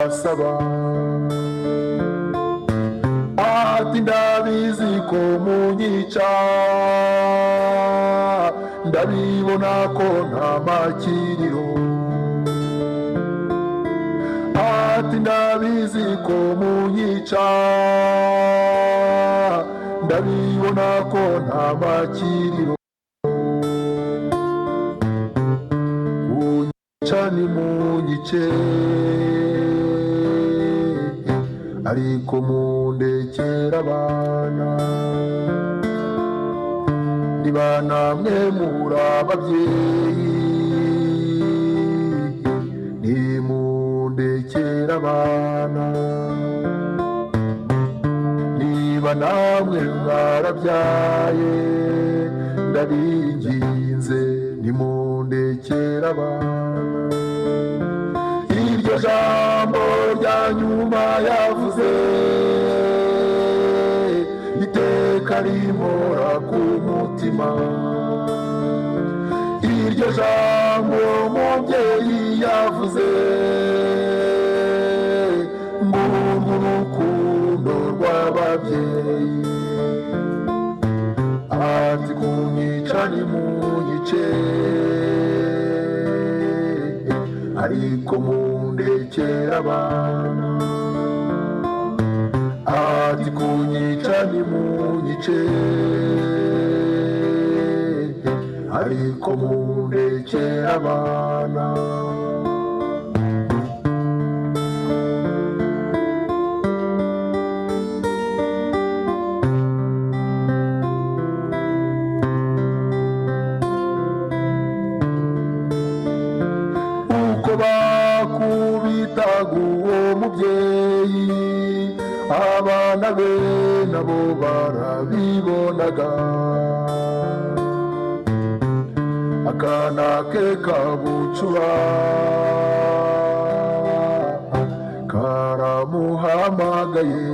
mbasaba. Ati ndabizi ko munyica, ndabibona ko nta makiriro. Ati ndabizi ko munyica, ndabibona ko nta makiriro. Kunyica nimunyice, ariko mundekere abana. Niba namwe muri ababyeyi, nimundekere abana. Niba namwe mwarabyaye, ndabinginze nimundekere abana. Iryo jambo rya nyuma yavuze, iteka rimora ku mutima. Iryo jambo umubyeyi yavuze, ngurwo urukundo rw'ababyeyi. Ati kunyica nimunyice, ariko mundekere abana. Ati kunyica nimunyice, ariko mundekere abana. Uko bakubitaga uwo mubyeyi, abana be nabo barabibonaga. Akana ke kabucura karamuhamagaye,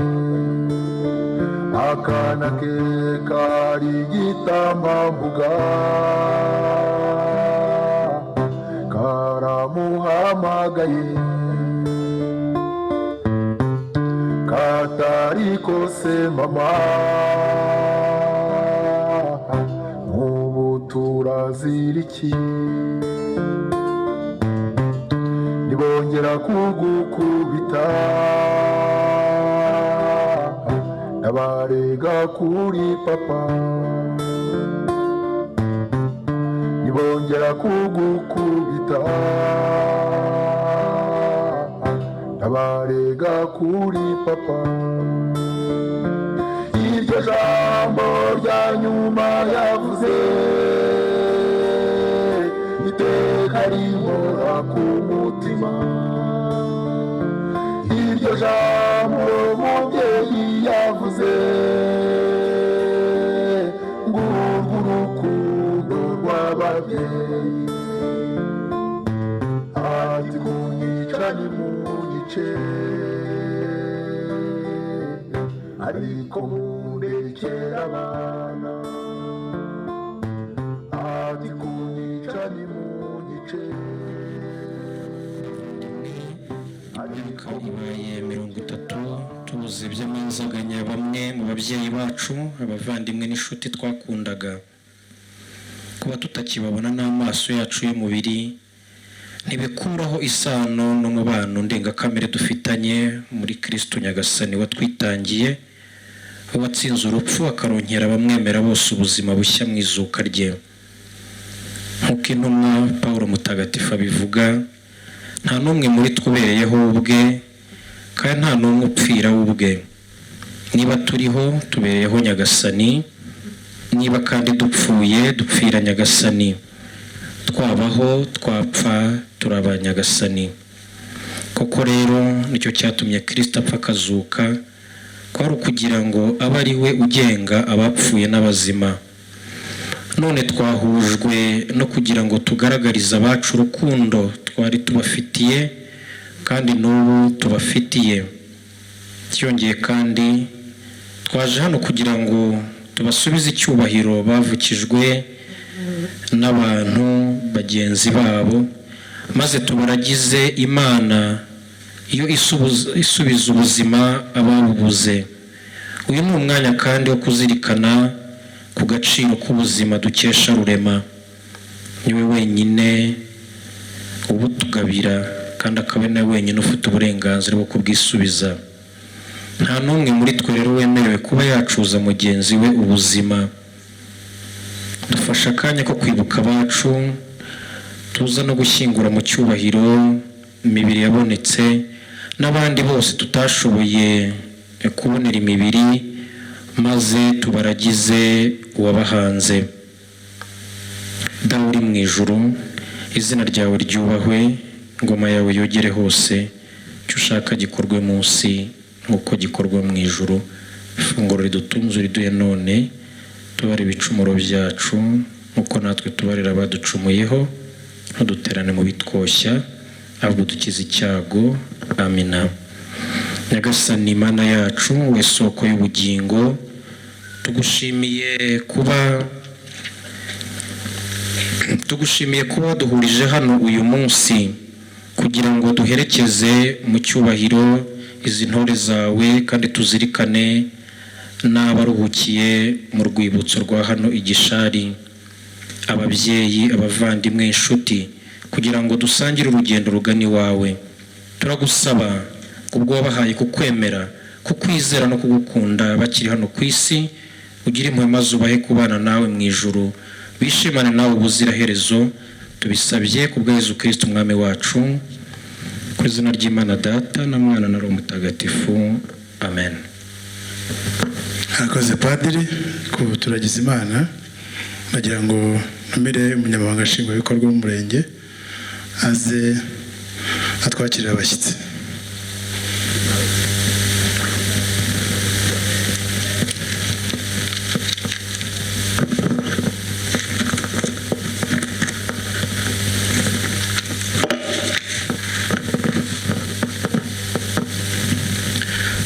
akana ke kari igitambambuga karamuhamagaye, katari kose mama, nk'ubu turazira iki? Nibongera kugukubita, ndabarega kuri papa. Nibongera kugukubita, ndabarega kuri papa. Iryo jambo rya nyuma yavuze, iteka rimora ku mutima. Iryo jambo umubyeyi yavuze, ngurwo urukundo rw'ababyeyi. Ati kunyica nimunyice, ariko mundekere abana. Ati kunyica nimunyice, Imyaka ibaye 30 tubuze by'amanzaganya bamwe mu babyeyi bacu, abavandimwe n'inshuti twakundaga. Kuba tutakibabona n'amaso yacu y'umubiri ntibikuraho isano n'umubano ndengakamere dufitanye muri Kristo Nyagasani watwitangiye, watsinze urupfu akaronkera abamwemera bose ubuzima bushya mu izuka rye. Nk'uko intumwa Pawulo Mutagatifu abivuga, nta n'umwe muri twe ubereyeho ubwe, kandi nta n'umwe upfira we ubwe. Niba turiho tubereyeho Nyagasani, niba kandi dupfuye dupfira Nyagasani. Twabaho twapfa turaba Nyagasani. Koko rero nicyo cyatumye Kristo apfa akazuka, kwari ukugira ngo abe ari we ugenga abapfuye n'abazima. None twahujwe no kugira ngo tugaragarize abacu urukundo twari tubafitiye kandi n'ubu tubafitiye. Byongeye kandi twaje hano kugira ngo tubasubize icyubahiro bavukijwe n'abantu bagenzi babo, maze tubaragize Imana Iyo isubiza ubuzima ababubuze. Uyu ni umwanya kandi wo kuzirikana ku gaciro k'ubuzima dukesha Rurema. Niwe wenyine ubutugabira kandi akaba ari nawe wenyine ufite uburenganzira bwo kubwisubiza. Nta n'umwe muri twe rero wemerewe kuba yacuza mugenzi we ubuzima. Dufashe akanya ko kwibuka abacu, tuza no gushyingura mu cyubahiro imibiri yabonetse n'abandi bose tutashoboye kubonera imibiri, maze tubaragize uwabahanze. Dawe uri mu ijuru, izina ryawe ryubahwe, ingoma yawe yogere hose, icyo ushaka gikorwe munsi nk'uko gikorwa mu ijuru. Ifunguro ridutunze uriduhe none, tubare ibicumuro byacu nk'uko natwe tubarira abaducumuyeho, ntuduterane mu bitwoshya, ahubwo dukize icyago. Amina. Nyagasani Mana yacu, we soko y'ubugingo, tugushimiye kuba waduhurije hano uyu munsi kugira ngo duherekeze mu cyubahiro izi ntore zawe, kandi tuzirikane n'abaruhukiye mu rwibutso rwa hano i Gishari, ababyeyi, abavandimwe, inshuti, kugira ngo dusangire urugendo rugana iwawe. Turagusaba kubwo wabahaye kukwemera, kukwizera no kugukunda bakiri hano ku isi, ugire impuhwe maze ubahe kubana nawe mu ijuru, bishimane nawe ubuziraherezo. Tubisabye ku bwa Yezu Kristo Umwami wacu. Ku izina ry'Imana Data na Mwana na Roho Mutagatifu, amen. Harakoze padiri ku turagiza Imana. Nagira ngo ntumire umunyamabanga nshingwabikorwa w'umurenge aze atwakirira abashyitsi.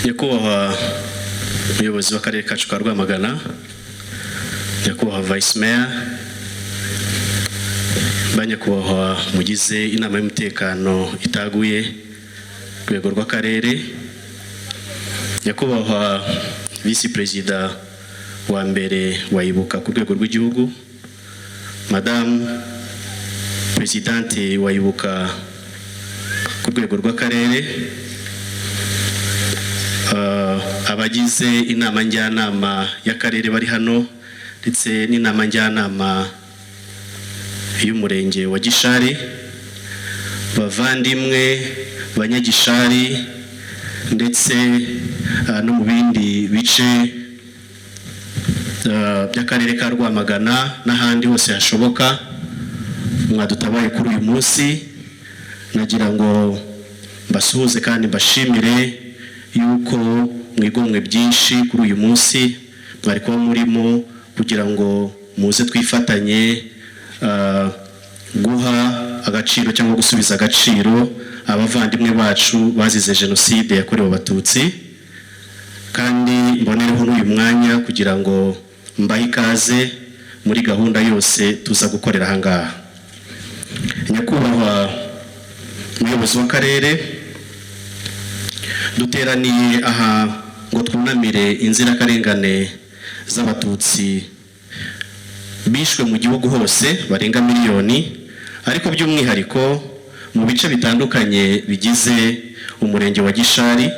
Nyakubahwa umuyobozi w'akarere kacu ka Rwamagana, nyakubahwa vice mayor, ba nyakubahwa mugize inama y'umutekano itaguye rwego rw'akarere, nyakubahwa visi perezida wa mbere wa Ibuka ku rwego rw'igihugu, madamu perezidante wa Ibuka ku rwego rw'akarere, abagize inama njyanama y'akarere bari hano ndetse n'inama njyanama y'umurenge wa Gishari, bavandimwe banyagishari ndetse no mu bindi bice by'akarere ka Rwamagana n'ahandi hose hashoboka mwadutabaye kuri uyu munsi, nagira ngo mbasuhuze kandi mbashimire yuko mwigomwe byinshi kuri uyu munsi mwari kuba murimo kugira ngo muze twifatanye guha agaciro cyangwa gusubiza agaciro abavandimwe bacu bazize jenoside yakorewe Abatutsi. Kandi mbonereho n'uyu mwanya kugira ngo mbahe ikaze muri gahunda yose tuza gukorera aha ngaha. Nyakubahwa umuyobozi w'akarere, duteraniye aha ngo twunamire inzirakarengane z'Abatutsi bishwe mu gihugu hose barenga miliyoni, ariko by'umwihariko mu bice bitandukanye bigize umurenge wa Gishari.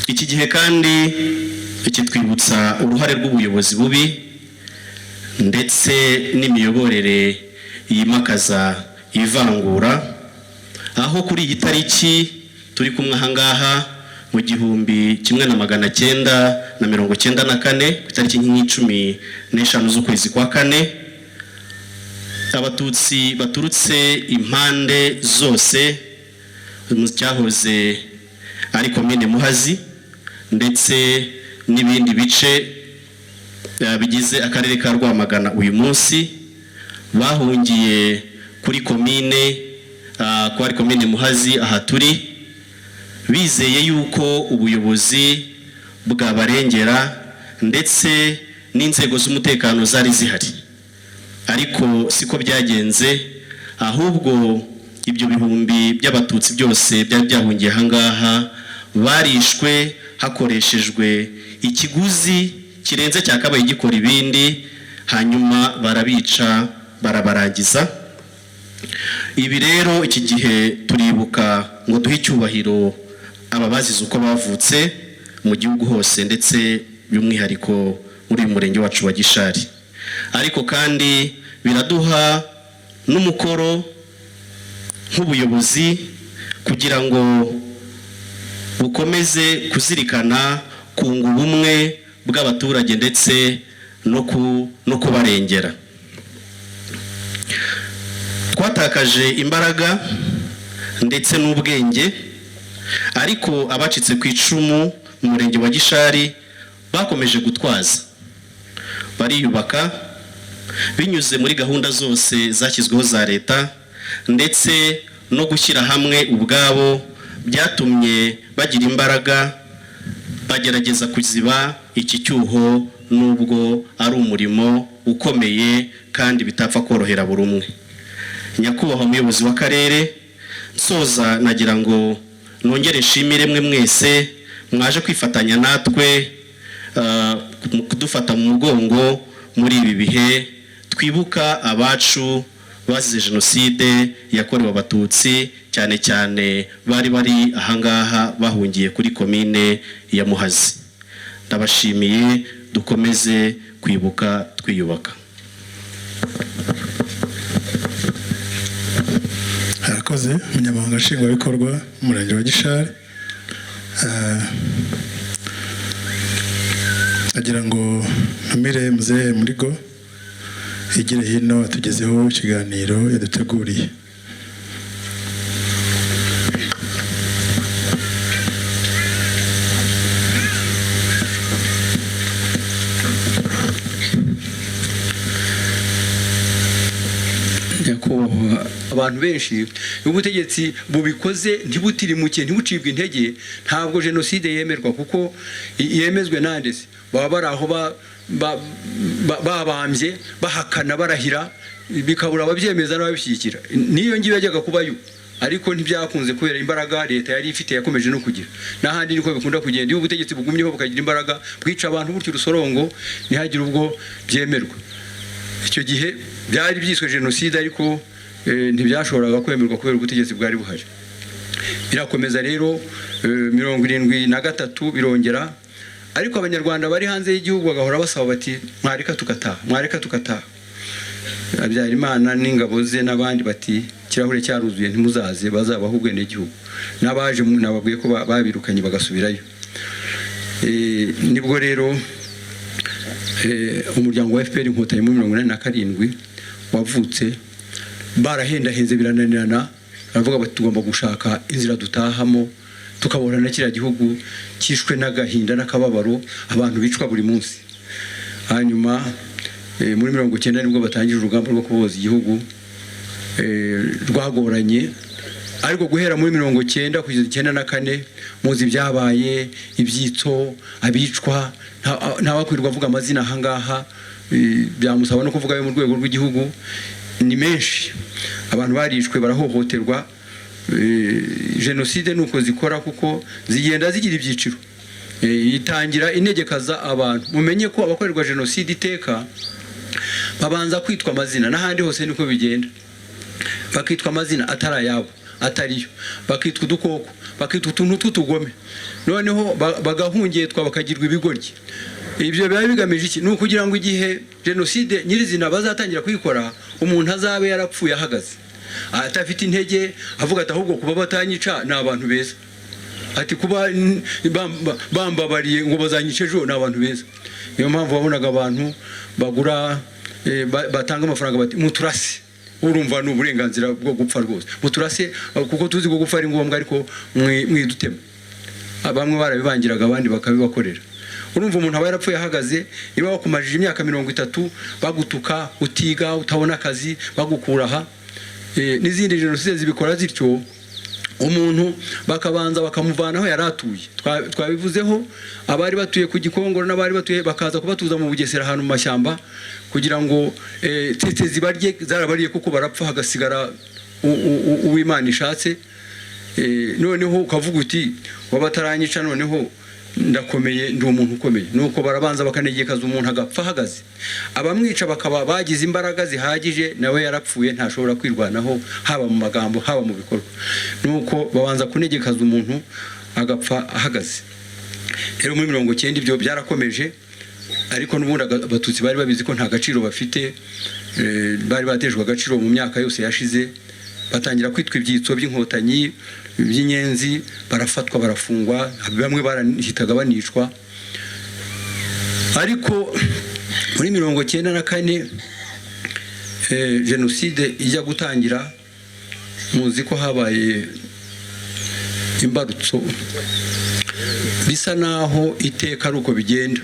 Iki gihe kandi kitwibutsa uruhare rw'ubuyobozi bubi ndetse n'imiyoborere yimakaza ivangura, aho kuri iyi tariki turi kumwe aha ngaha mu 1994, ku itariki 15 z'ukwezi kwa kane, Abatutsi baturutse impande zose mu cyahoze ari komine Muhazi ndetse n'ibindi bice bigize akarere ka Rwamagana uyu munsi, bahungiye kuri komine, kwari komine Muhazi aha turi, bizeye yuko ubuyobozi bwabarengera ndetse n'inzego z'umutekano zari zihari. Ariko siko byagenze, ahubwo Ibyo bihumbi by'Abatutsi byose byari byahungiye ahangaha barishwe hakoreshejwe ikiguzi kirenze cyakabaye gikora ibindi, hanyuma barabica barabarangiza. Ibi rero iki gihe turibuka ngo duhe icyubahiro aba bazize uko bavutse mu gihugu hose, ndetse by'umwihariko muri uyu murenge wacu wa Gishari. Ariko kandi biraduha n'umukoro nk'ubuyobozi kugira ngo bukomeze kuzirikana kunga ubumwe bw'abaturage ndetse no kubarengera. Twatakaje imbaraga ndetse n'ubwenge, ariko abacitse ku icumu mu murenge wa Gishari bakomeje gutwaza, bariyubaka binyuze muri gahunda zose zashyizweho za leta, ndetse no gushyira hamwe ubwabo byatumye bagira imbaraga, bagerageza kuziba iki cyuho, nubwo ari umurimo ukomeye kandi bitapfa korohera buri umwe. Nyakubahwa muyobozi w'akarere, nsoza nagira ngo nongere nshimire mwe mwese mwaje kwifatanya natwe, mu kudufata mu mugongo muri ibi bihe twibuka abacu bazize jenoside yakorewe Abatutsi, cyane cyane bari bari ahangaha bahungiye kuri komine ya Muhazi. Ndabashimiye, dukomeze kwibuka twiyubaka. Arakoze umunyamabanga nshingwabikorwa w'umurenge wa Gishari. Agira ngo ntumire muzehe Murigo igire hino atugezeho ikiganiro yaduteguriye. Nyakubahwa, abantu benshi iyo ubutegetsi bubikoze ntibutirimuke, ntibucibwe intege, ntabwo jenoside yemerwa, kuko yemezwe nande se? Baba bari aho babambye, bahakana, barahira, bikabura ababyemeza n'ababishyigikira. N'iyo ngiyo yajyaga kubayo, ariko ntibyakunze kubera imbaraga leta yari ifite yakomeje no kugira. N'ahandi niko bikunda kugenda, iyo ubutegetsi bugumyeho bukagira imbaraga bwica abantu butyo urusorongo, ntihagire ubwo byemerwa. Icyo gihe byari byiswe jenoside, ariko ntibyashoboraga kwemerwa kubera ubutegetsi bwari buhari. Birakomeza rero, 73 birongera, ariko Abanyarwanda bari hanze y'igihugu bagahora basaba bati mwareka tugataha, mwareka tugataha. Habyarimana n'ingabo ze n'abandi bati ikirahure cyaruzuye, ntimuzaze, bazabaho ubwenegihugu. N'abaje nababwiye ko babirukanye bagasubirayo. Nibwo rero umuryango wa FPR Inkotanyi muri 87 wavutse, barahendahenze birananirana, baravuga bati tugomba gushaka inzira dutahamo tukabona na kiriya gihugu cyishwe n'agahinda n'akababaro, abantu bicwa buri munsi. Hanyuma muri 90 nibwo batangije urugamba rwo kubohoza igihugu, rwagoranye, ariko guhera muri 90 kugeza 94 muzi ibyabaye, ibyitso, abicwa, ntawakwirwa avuga amazina ahangaha, byamusaba no kuvuga ayo mu rwego rw'igihugu, ni menshi. Abantu barishwe, barahohoterwa. Jenoside nuko zikora, kuko zigenda zigira ibyiciro. Itangira inegekaza abantu. Mumenye ko abakorerwa jenoside iteka babanza kwitwa amazina, n'ahandi hose niko bigenda, bakitwa amazina atari ayabo, atariyo, bakitwa udukoko, bakitwa utuntu tw'utugome, noneho bagahungetwa, bakagirwa ibigoryi. Ibyo biba bigamije iki? Ni ukugira ngo igihe jenoside nyirizina bazatangira kuyikora, umuntu azabe yarapfuye ahagaze, atafite intege, avuga ati ahubwo kuba batanyica ni abantu beza, ati kuba bambabariye ngo bazanyice ejo ni abantu beza. Niyo mpamvu wabonaga abantu bagura, batanga amafaranga bati muturase, urumva ni uburenganzira bwo gupfa rwose, muturase kuko tuzi ko gupfa ari ngombwa, ariko mwidutema. Bamwe barabibangiraga, abandi bakabibakorera. Urumva umuntu aba yarapfuye ahagaze, niba bakumajije imyaka 30 bagutuka, utiga, utabona akazi, bagukura aha. N'izindi jenoside zibikora zityo, umuntu bakabanza bakamuvanaho yari atuye. Twabivuzeho, abari batuye ku Gikongoro n'abari batuye bakaza kubatuza mu Bugesera ahantu mu mashyamba, kugira ngo tsetse zibarye, zarabariye kuko barapfa, hagasigara uw'Imana ishatse. Noneho ukavuga uti wabataranyica, noneho ndakomeye, ndi umuntu ukomeye. Nuko barabanza bakanegekaza umuntu agapfa ahagaze, abamwica bakaba bagize imbaraga zihagije, nawe yarapfuye, ntashobora kwirwanaho, haba mu magambo, haba mu bikorwa. Nuko babanza kunegekaza umuntu agapfa ahagaze. Rero muri 90 ibyo byarakomeje, ariko n'ubundi Abatutsi bari babizi ko nta gaciro bafite. Bari batejwe agaciro mu myaka yose yashize, batangira kwitwa ibyitso by'Inkotanyi, by'inyenzi, barafatwa, barafungwa, bamwe barahitaga banicwa. Ariko muri 94, jenoside ijya gutangira, muzi ko habaye imbarutso. Bisa naho iteka ari uko bigenda.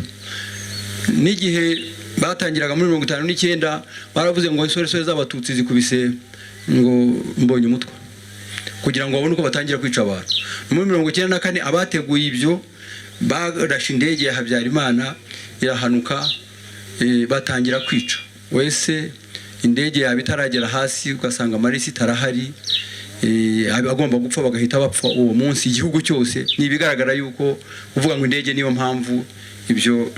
N'igihe batangiraga muri 59, baravuze ngo insoresore z'Abatutsi zikubise ngo mbonye umutwe, kugira ngo babone uko batangira kwica abantu. Muri 94 abateguye ibyo barashe indege ya Habyarimana irahanuka, batangira kwica. Wese indege yaba itaragera hasi, ugasanga amarisita arahari, agomba gupfa bagahita bapfa uwo munsi, igihugu cyose. Ni ibigaragara yuko kuvuga ngo indege niyo mpamvu, ibyo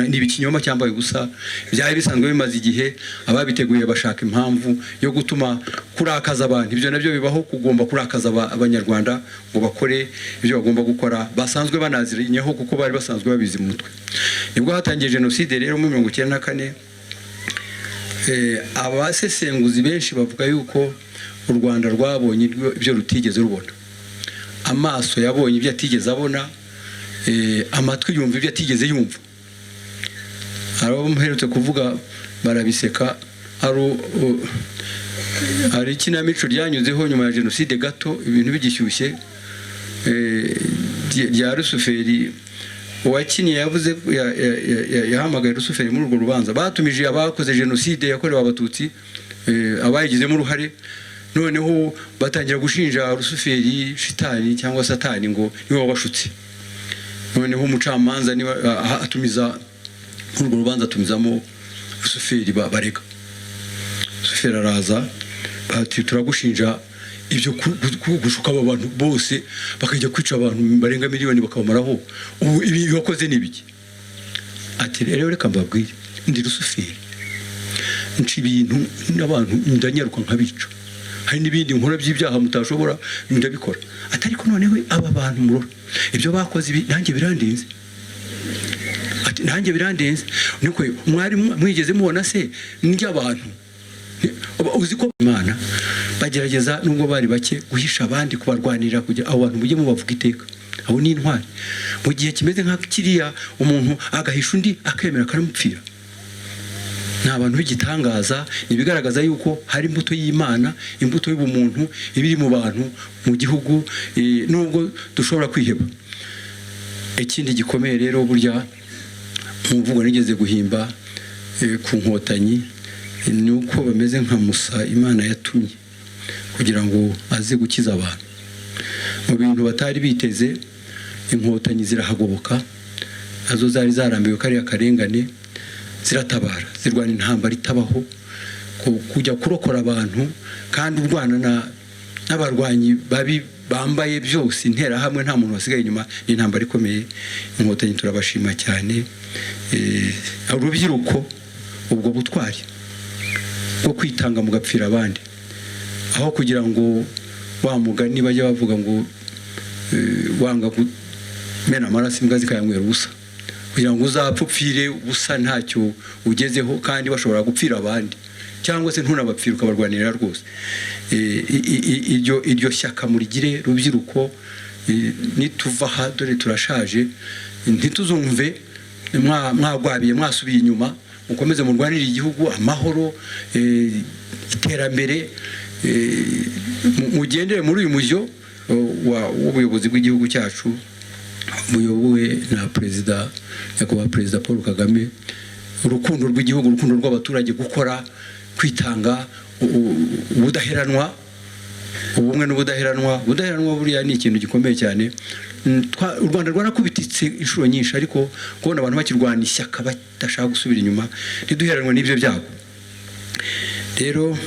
ni ikinyoma cyambaye ubusa. Byari bisanzwe bimaze igihe, ababiteguye bashaka impamvu yo gutuma kurakaza abantu. Ibyo nabyo bibaho, kugomba kurakaza Abanyarwanda ngo bakore ibyo bagomba gukora basanzwe banaziranyeho, kuko bari basanzwe babizi mu mutwe. Nibwo hatangiye jenoside rero muri 94. Abasesenguzi benshi bavuga yuko u Rwanda rwabonye ibyo rutigeze rubona, amaso yabonye ibyo atigeze abona, amatwi yumva ibyo atigeze yumva. Hari abo mperutse kuvuga barabiseka. Hari ikinamico ryanyuzeho nyuma ya jenoside gato, ibintu bigishyushye, rya Rusuferi. Uwakiniye yavuze yahamagaye Rusuferi muri urwo rubanza. Batumije abakoze jenoside yakorewe Abatutsi, abayigizemo uruhare. Noneho batangira gushinja Rusuferi, shitani cyangwa Satani, ngo niwe wabashutse. Noneho umucamanza niba atumiza muri urwo rubanza, atumizamo Rusuferi, barega Rusuferi. Araza, bati: "Turagushinja ibyo gushuka aba bantu bose bakajya kwica abantu barenga miliyoni bakabamaraho. Ubu ibi wakoze ni ibiki?" Ati: "Rero reka mbabwire, ndi Rusuferi, nca ibintu n'abantu, ndanyaruka nkabica. Hari n'ibindi nkora by'ibyaha mutashobora, ndabikora." Ati: "Ariko noneho aba bantu murora ibyo bakoze, ibi nanjye birandenze." Ati: "Nanjye birandenze. Niko mwari mwigeze mubona se ndya abantu?" Uzi ko Imana bagerageza, nubwo bari bake, guhisha abandi, kubarwanirira, kugira abo bantu mujye mubavuga iteka. Abo ni intwari. Mu gihe kimeze nka kiriya, umuntu agahisha undi, akemera akaramupfira, ni abantu b'igitangaza. Ni ibigaragaza yuko hari imbuto y'Imana, imbuto y'ubumuntu iba iri mu bantu, mu gihugu, nubwo dushobora kwiheba. Ikindi gikomeye rero, burya mu mvugo nigeze guhimba ku Nkotanyi, ni uko bameze nka Musa Imana yatumye kugira ngo aze gukiza abantu mu bintu batari biteze. Inkotanyi zirahagoboka, nazo zari zarambiwe kariya karengane, ziratabara, zirwana intambara itabaho, kujya kurokora abantu kandi urwana n'abarwanyi babi bambaye byose, Interahamwe, nta muntu wasigaye inyuma. Ni intambara ikomeye. Inkotanyi turabashima cyane. Urubyiruko, ubwo butwari bwo kwitanga mugapfira abandi, aho kugira ngo wa mugani bajya bavuga ngo wanga kumena amaraso imbwa zikayanywera ubusa, kugira ngo uzapfe upfire ubusa ntacyo ugezeho, kandi bashobora gupfira abandi, cyangwa se ntunabapfire ukabarwanirira rwose. Iryo shyaka murigire, rubyiruko. Nituva aha, dore turashaje, ntituzumve mwagwabiye, mwasubiye inyuma. Mukomeze murwanire igihugu, amahoro, iterambere, mugendere muri uyu mujyo w'ubuyobozi bw'igihugu cyacu buyobowe na Perezida, Nyakubahwa Perezida Paul Kagame. Urukundo rw'igihugu, urukundo rw'abaturage, gukora, kwitanga, ubudaheranwa, ubumwe n'ubudaheranwa. Ubudaheranwa buriya ni ikintu gikomeye cyane. U Rwanda rwarakubititse inshuro nyinshi, ariko kubona abantu bakirwana ishyaka, badashaka gusubira inyuma, ntiduheranwe n'ibyo byago. Rero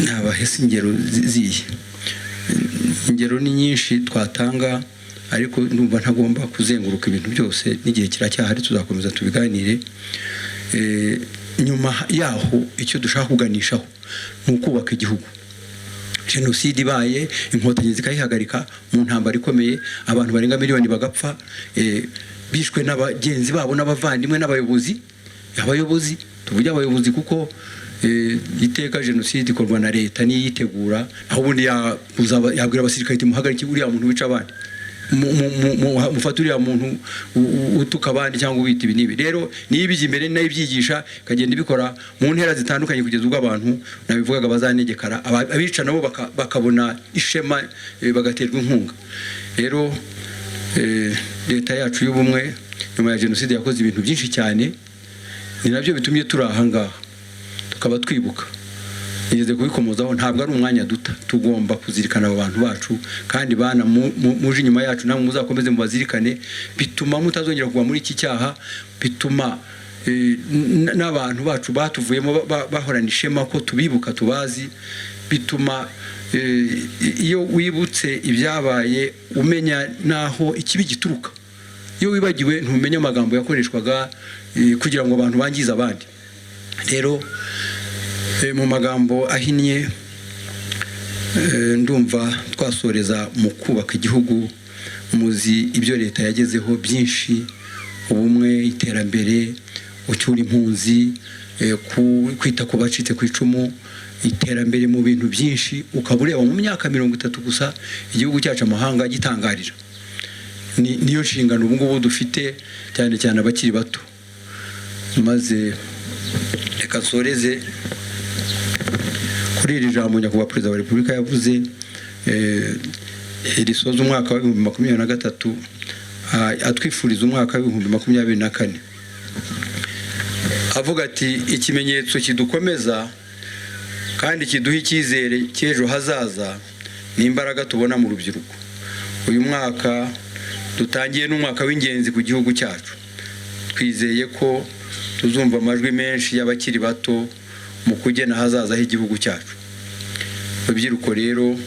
ntabahese ingero zihe? Ingero ni nyinshi twatanga, ariko ndumva ntagomba kuzenguruka ibintu byose, n'igihe kiracyahari, tuzakomeza tubiganire. Nyuma yaho, icyo dushaka kuganishaho ni ukubaka igihugu. Jenoside ibaye, Inkotanyi zikayihagarika mu ntambara ikomeye, abantu barenga miliyoni bagapfa, bishwe n'abagenzi babo n'abavandimwe n'abayobozi. Abayobozi, tuvuge abayobozi, kuko iteka jenoside ikorwa na leta, niyo iyitegura. Aho ubundi yabwira abasirikare iti: "Muhagarike uriya muntu wica abandi, mufate uriya muntu utuka abandi cyangwa ubita ibi n'ibi." Rero niyo ibijya imbere, ni nayo ibyigisha, ikagenda ibikora mu ntera zitandukanye kugeza ubwo abantu nabivugaga bazanegekara, abica nabo bakabona ishema, bagaterwa inkunga. Rero leta yacu y'ubumwe nyuma ya jenoside yakoze ibintu byinshi cyane, ni nabyo bitumye turi aha ngaha tukaba twibuka. Nigeze kubikomozaho, ntabwo ari umwanya duta, tugomba kuzirikana abo bantu bacu. Kandi bana muje inyuma yacu, namwe muzakomeze mubazirikane. Bituma mutazongera kugwa muri iki cyaha, bituma n'abantu bacu batuvuyemo bahorana ishema ko tubibuka, tubazi. Bituma iyo wibutse ibyabaye umenya n'aho ikibi gituruka. Iyo wibagiwe, ntumenya amagambo yakoreshwaga kugira ngo abantu bangize abandi. Rero mu magambo ahinnye, ndumva twasoreza mu kubaka igihugu. Muzi ibyo leta yagezeho byinshi: ubumwe, iterambere, gucyura impunzi, kwita ku bacitse ku icumu, iterambere mu bintu byinshi. Ukaba ureba mu myaka 30 gusa igihugu cyacu amahanga gitangarira. Niyo nshingano ubu ngubu dufite, cyane cyane abakiri bato. Maze reka nsoreze kuri iri jambo nyakubahwa Perezida wa Repubulika yavuze, risoza umwaka wa 2023, atwifuriza umwaka wa 2024, avuga ati: "Ikimenyetso kidukomeza kandi kiduha icyizere cy'ejo hazaza ni imbaraga tubona mu rubyiruko. Uyu mwaka dutangiye n'umwaka w'ingenzi ku gihugu cyacu. Twizeye ko tuzumva amajwi menshi y'abakiri bato mu kugena ahazaza h'igihugu cyacu." Rubyiruko rero,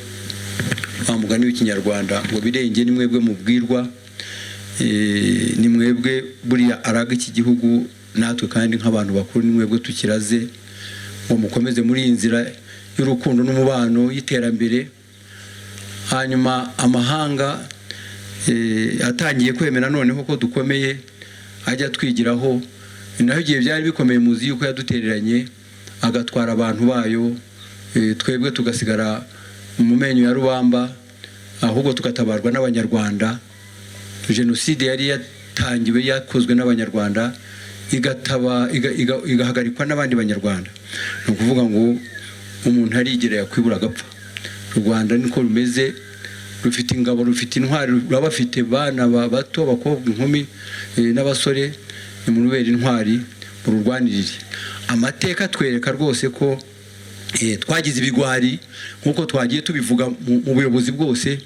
wa mugani w'Ikinyarwanda ngo birenge ni mwebwe mubwirwa, ni mwebwe buriya araga iki gihugu. Natwe kandi nk'abantu bakuru, ni mwebwe tukiraze ngo mukomeze muri iyi nzira y'urukundo n'umubano, y'iterambere. Hanyuma amahanga atangiye kwemera noneho ko dukomeye, ajya twigiraho. Naho igihe byari bikomeye, muzi yuko yadutereranye agatwara abantu bayo, twebwe tugasigara mu menyo ya rubamba, ahubwo tugatabarwa n'Abanyarwanda. Jenoside yari yatangiwe, yakozwe n'Abanyarwanda, igataba igahagarikwa n'abandi Banyarwanda. Ni ukuvuga ngo umuntu arigira yakwibura agapfa. U Rwanda niko rumeze, rufite ingabo, rufite intwari, ruraba bafite bana bato, abakobwa, inkumi n'abasore. Nimurubere intwari, mururwanirire. Amateka atwereka rwose ko twagize ibigwari, nk'uko twagiye tubivuga mu buyobozi bwose,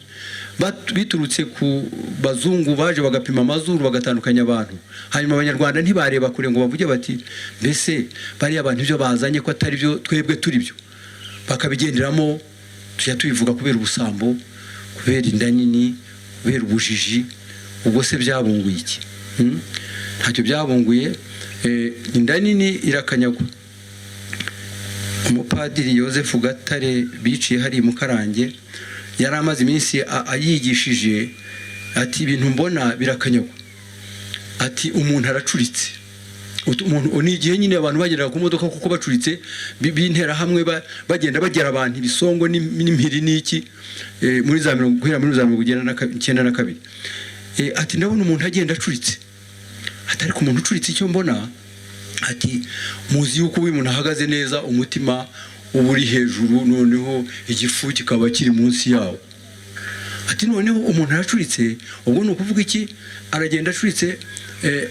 biturutse ku bazungu baje bagapima amazuru, bagatandukanya abantu. Hanyuma Abanyarwanda ntibareba kure ngo bavuge bati: "Mbese bariya bantu ibyo bazanye ko atari byo, twebwe turi byo?" Bakabigenderamo. Tujya tubivuga, kubera ubusambo, kubera inda nini, kubera ubujiji. Ubwo se byabunguye iki? Ntacyo byabunguye. Inda nini irakanyagwa. Umupadiri Yosefu Gatare biciye hari Mukarange, yari amaze iminsi ayigishije, ati: "Ibintu mbona birakanyagwa." Ati: "Umuntu aracuritse." Umuntu ni igihe nyine abantu bageraga ku modoka kuko bacuritse b'interahamwe bagenda bagera abantu ibisongo n'impiri n'iki, muri za mirongo, guhera muri za 92. Ati: "Ndabona umuntu agenda acuritse." Ati: "Ariko umuntu ucuritse, icyo mbona," ati, "muzi yuko uyu umuntu ahagaze neza, umutima uba uri hejuru, noneho igifu kikaba kiri munsi yawo." Ati: "Noneho umuntu aracuritse, ubwo ni ukuvuga iki? Aragenda acuritse,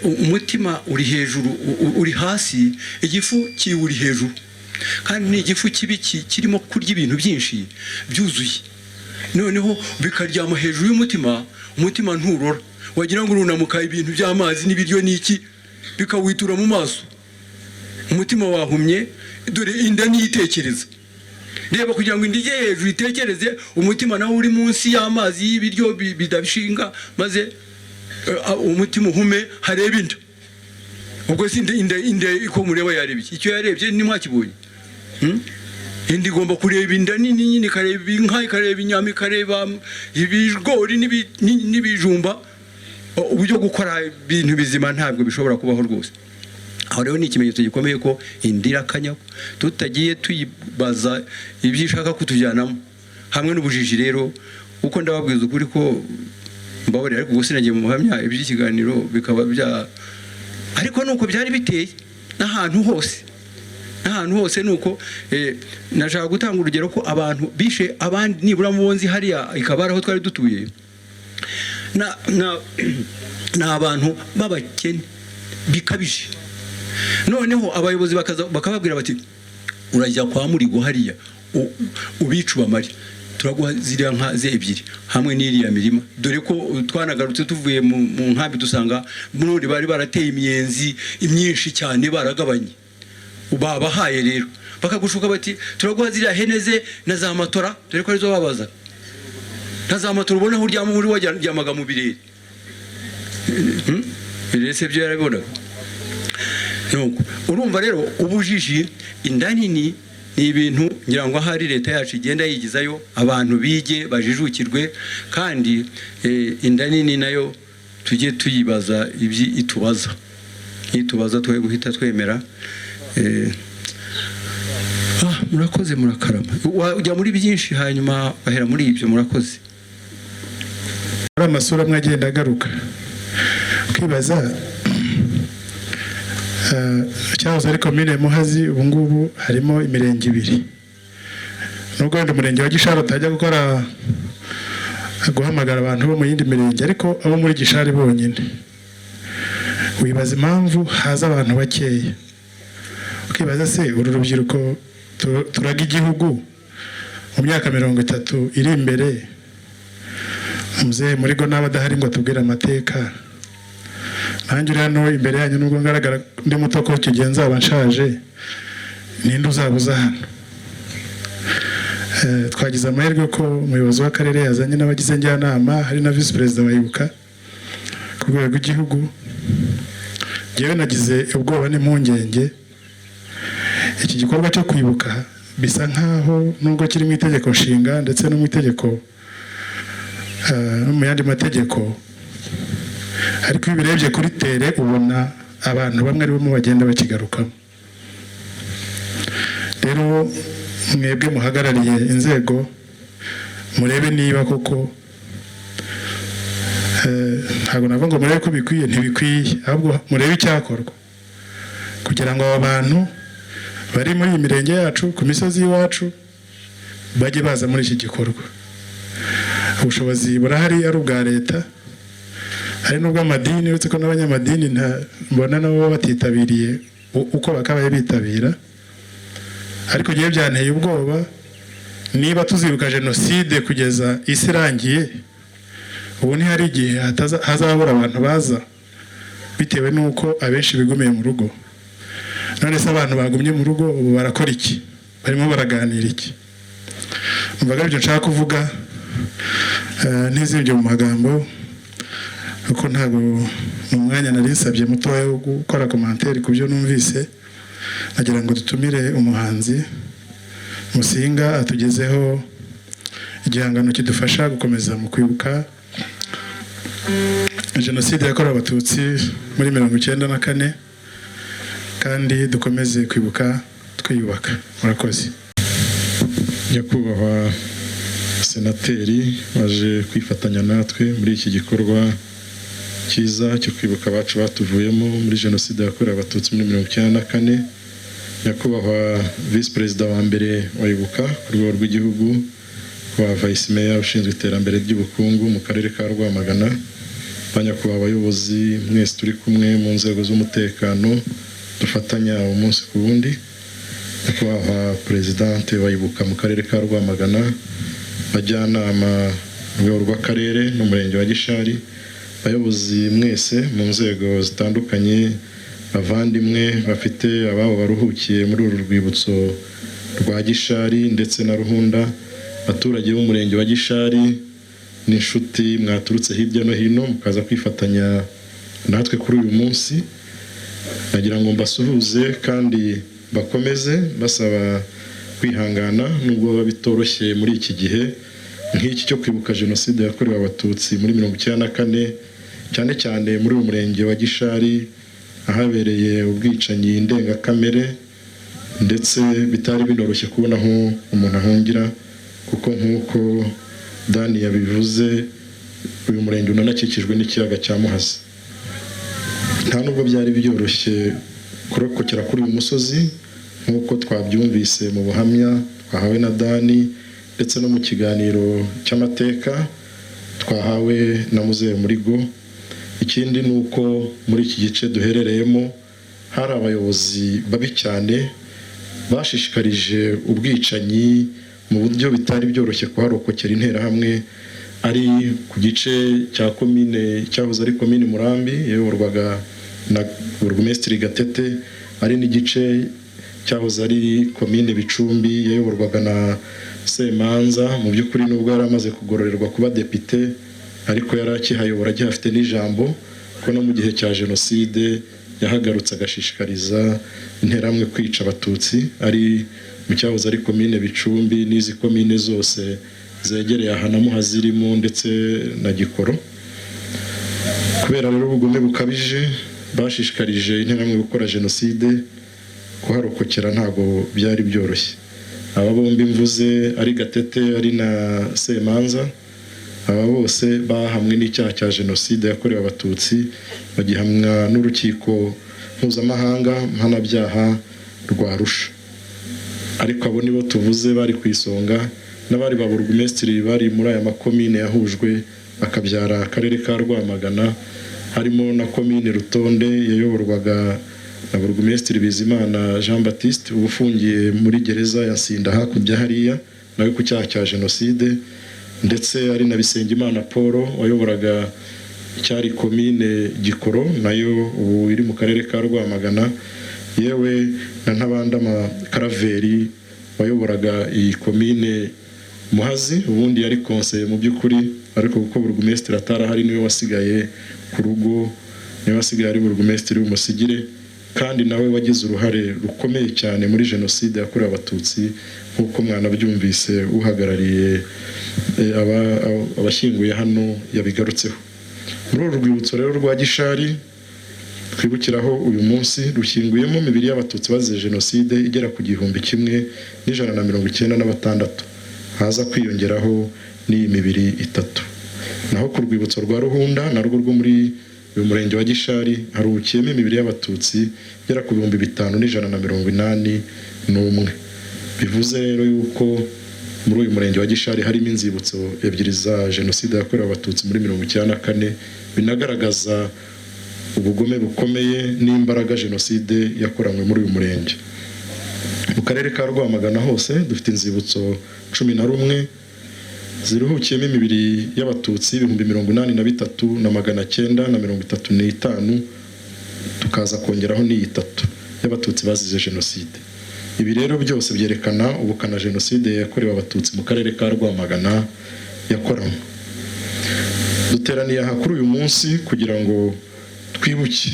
umutima uri hejuru, uri hasi, igifu kiwuri hejuru, kandi ni igifu kibi kirimo kurya ibintu byinshi byuzuye, noneho bikaryama hejuru y'umutima. Umutima nturora, wagira ngo urunamuka ibintu by'amazi n'ibiryo n'iki, bikawitura mu maso." Umutima wahumye, dore inda niyitekereza. Reba, kugira ngo inda ijye hejuru itekereze, umutima nawe uri munsi y'amazi y'ibiryo bidashinga, maze umutima uhume hareba inda. Ubwo si inda iko mureba yarebye icyo yarebye ntimwakibonye? Inda igomba kureba inda nini nyine, ikareba inka, ikareba inyama, ikareba ibigori n'ibijumba. Uburyo gukora ibintu bizima ntabwo bishobora kubaho rwose. Aho rero ni ikimenyetso gikomeye ko inda irakanya tutagiye tuyibaza ibyo ishaka kutujyanamo, hamwe n'ubujiji. Rero uko ndababwiza ukuri ko mbabarira, ariko ubwo sinagiye mu buhamya, iby'ikiganiro bikaba bya, ariko nuko byari biteye n'ahantu hose, n'ahantu hose nuko. Nashaka gutanga urugero ko abantu bishe abandi, nibura mu nzi hariya ikaba aho twari dutuye, na na ni abantu b'abakene bikabije. Noneho abayobozi bakaza bakababwira bati: "Urajya kwa Murigo hariya ubice ubamare, turaguha ziriya nka ze ebyiri hamwe n'iriya mirima." Dore ko twanagarutse tuvuye mu nkambi, dusanga n'ubundi bari barateye imiyenzi myinshi cyane, baragabanye, babahaye. Rero bakagushuka bati: "Turaguha ziriya hene ze na za matora," dore ko arizo babaza, na za matora. Ubona aho uryama uri waryamaga mu birere. Birere se byo yarabibonaga? Nuko urumva rero ubujiji, inda nini, ni ibintu ngira ngo ahari leta yacu igenda yigizayo abantu bige bajijukirwe. Kandi inda nini nayo tujye tuyibaza ibyo itubaza, itubaza twe guhita twemera. Murakoze, murakarama. Ujya muri byinshi hanyuma bahera muri ibyo. Murakoze. Ari amasura amwe agenda agaruka, ukibaza cyahoze ari komine Muhazi, ubu ngubu harimo imirenge ibiri. Nubwo wenda umurenge wa Gishari utajya gukora guhamagara abantu bo mu yindi mirenge, ariko abo muri Gishari bonyine, wibaza impamvu haza abantu bakeya. Ukibaza se uru rubyiruko turaga igihugu mu myaka 30 iri imbere, muzehe muri go naba adahari ngo atubwire amateka, nanjye uri hano imbere yanyu, nubwo ngaragara ndi muto, ko icyo gihe nzaba nshaje, ninde uzabuza hano? Twagize amahirwe ko umuyobozi w'akarere yazanye n'abagize njyanama, hari na visi perezida wa Ibuka ku rwego rw'igihugu. Njyewe nagize ubwoba n'impungenge. Iki gikorwa cyo kwibuka bisa nkaho, nubwo kiri mu itegeko nshinga ndetse no mu itegeko no mu yandi mategeko, ariko iyo ubirebye kuri terrain ubona abantu bamwe ari bo bagenda bakigarukamo. Rero mwebwe muhagarariye inzego, murebe niba koko, ntabwo navuga ngo murebe ko bikwiye, ntibikwiye, ahubwo murebe icyakorwa kugira ngo aba bantu bari muri iyi mirenge yacu, ku misozi y'iwacu, bajye baza muri iki gikorwa. Ubushobozi burahari, ari ubwa leta, hari n'ubw'amadini, uretse ko n'abanyamadini mbona nabo baba batitabiriye uko bakabaye bitabira. Ariko ngewe byanteye ubwoba. Niba tuzibuka jenoside kugeza isi irangiye, ubu ntihari igihe hazabura abantu baza, bitewe n'uko abenshi bigumiye mu rugo. None se abantu bagumye mu rugo ubu barakora iki? Barimo baraganira iki? Numvaga aribyo nshaka kuvuga, ntizibye mu magambo, kuko ntabwo mu mwanya nari nsabye mutoya wo gukora commentaire ku byo numvise. Nagira ngo dutumire umuhanzi Musinga atugezeho igihangano kidufasha gukomeza mu kwibuka jenoside yakorewe Abatutsi muri 94, kandi dukomeze kwibuka twiyubaka. Murakoze. Nyakubahwa Senateri waje kwifatanya natwe muri iki gikorwa cyiza cyo kwibuka abacu batuvuyemo muri jenoside yakorewe Abatutsi muri 94, nyakubahwa visi perezida wa mbere wa Ibuka ku rwego rw'igihugu, wa vice meya ushinzwe iterambere ry'ubukungu mu karere ka Rwamagana, ba nyakubahwa abayobozi mwese turi kumwe mu nzego z'umutekano dufatanya umunsi ku wundi, nyakubahwa perezidante wa Ibuka mu karere ka Rwamagana, bajyanama mu rwego rw'akarere n'umurenge wa Gishari, abayobozi mwese mu nzego zitandukanye, Bavandimwe bafite ababo baruhukiye muri uru rwibutso rwa Gishari ndetse na Ruhunda, abaturage b'umurenge wa Gishari n'inshuti mwaturutse hirya no hino mukaza kwifatanya natwe kuri uyu munsi, nagira ngo mbasuhuze kandi bakomeze basaba kwihangana nubwo biba bitoroshye muri iki gihe nk'iki cyo kwibuka Jenoside yakorewe Abatutsi muri 94, cyane cyane muri uyu murenge wa Gishari ahabereye ubwicanyi ndengakamere, ndetse bitari binoroshye kubona aho umuntu ahungira, kuko nk'uko Dani yabivuze, uyu murenge unanakikijwe n'ikiyaga cya Muhazi. Nta nubwo byari byoroshye kurokokera kuri uyu musozi, nk'uko twabyumvise mu buhamya twahawe na Dani ndetse no mu kiganiro cy'amateka twahawe na Muzehe Murigo. Ikindi ni uko muri iki gice duherereyemo hari abayobozi babi cyane bashishikarije ubwicanyi mu buryo bitari byoroshye kuharokokera. Interahamwe ari ku gice cya komine cyahoze ari komine Murambi yayoborwaga na Burugumesitiri Gatete, ari n'igice cyahoze ari komine Bicumbi yayoborwaga na Semanza. Mu by'ukuri, nubwo yari amaze kugororerwa kuba depite, ariko yari akihayobora, agihafite n'ijambo, ko no mu gihe cya Jenoside yahagarutse agashishikariza Interahamwe kwica Abatutsi, ari mu cyahoze ari komine Bicumbi n'izi komine zose zegereye aha na Muhazi irimo ndetse na Gikoro. Kubera rero ubugome bukabije bashishikarije Interahamwe gukora Jenoside, kuharokokera ntabwo byari byoroshye. Aba bombi mvuze, ari Gatete ari na Semanza, aba bose bahamwe n'icyaha cya Jenoside yakorewe Abatutsi, bagihamwa n'Urukiko Mpuzamahanga Mpanabyaha rwa Arusha. Ariko abo nibo tuvuze bari ku isonga, n'abari ba burugumesitiri bari muri aya makomine yahujwe akabyara akarere ka Rwamagana, harimo na komine Rutonde yayoborwaga na Burugumesitiri Bizimana Jean Baptiste, uba ufungiye muri gereza ya Nsinda hakurya hariya, nawe ku cyaha cya Jenoside, ndetse ari na Bisengimana Paul wayoboraga icyari komine Gikoro, nayo ubu iri mu karere ka Rwamagana, yewe na Ntabandama Karaveri wayoboraga iyi komine Muhazi. Ubundi yari konseye mu by'ukuri, ariko kuko burugumesitiri atarahari, niwe wasigaye ku rugo, niwe wasigaye ari burugumesitiri w'umusigire, kandi nawe wagize uruhare rukomeye cyane muri Jenoside yakorewe Abatutsi, nk'uko mwanabyumvise uhagarariye abashyinguye hano yabigarutseho. Muri uru rwibutso rero rwa Gishari twibukiraho uyu munsi, rushyinguyemo imibiri y'Abatutsi bazize Jenoside igera ku 1196, haza kwiyongeraho n'iyi mibiri itatu. Naho ku rwibutso rwa Ruhunda, narwo rwo muri uyu murenge wa Gishari, haruhukiyemo imibiri y'Abatutsi igera ku 5181. Bivuze rero yuko muri uyu murenge wa Gishari harimo inzibutso ebyiri za Jenoside yakorewe Abatutsi muri 94, binagaragaza ubugome bukomeye n'imbaraga Jenoside yakoranywe muri uyu murenge. Mu karere ka Rwamagana hose dufite inzibutso 11 ziruhukiyemo imibiri y'Abatutsi 83,935, tukaza kongeraho n'iyi itatu y'Abatutsi bazize Jenoside. Ibi rero byose byerekana ubukana Jenoside yakorewe Abatutsi mu karere ka Rwamagana yakoranywe. Duteraniye aha kuri uyu munsi kugira ngo twibuke.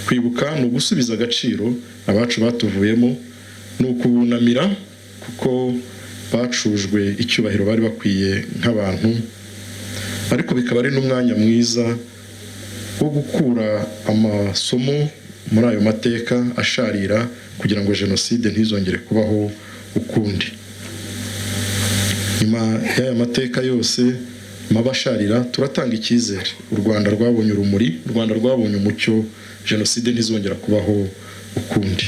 Kwibuka ni ugusubiza agaciro abacu batuvuyemo, ni ukubunamira kuko bacujwe icyubahiro bari bakwiye nk'abantu, ariko bikaba ari n'umwanya mwiza wo gukura amasomo muri ayo mateka asharira kugira ngo Jenoside ntizongere kubaho ukundi. Nyuma y'aya mateka yose mabi asharira, turatanga icyizere. U Rwanda rwabonye urumuri, u Rwanda rwabonye umucyo, Jenoside ntizongera kubaho ukundi.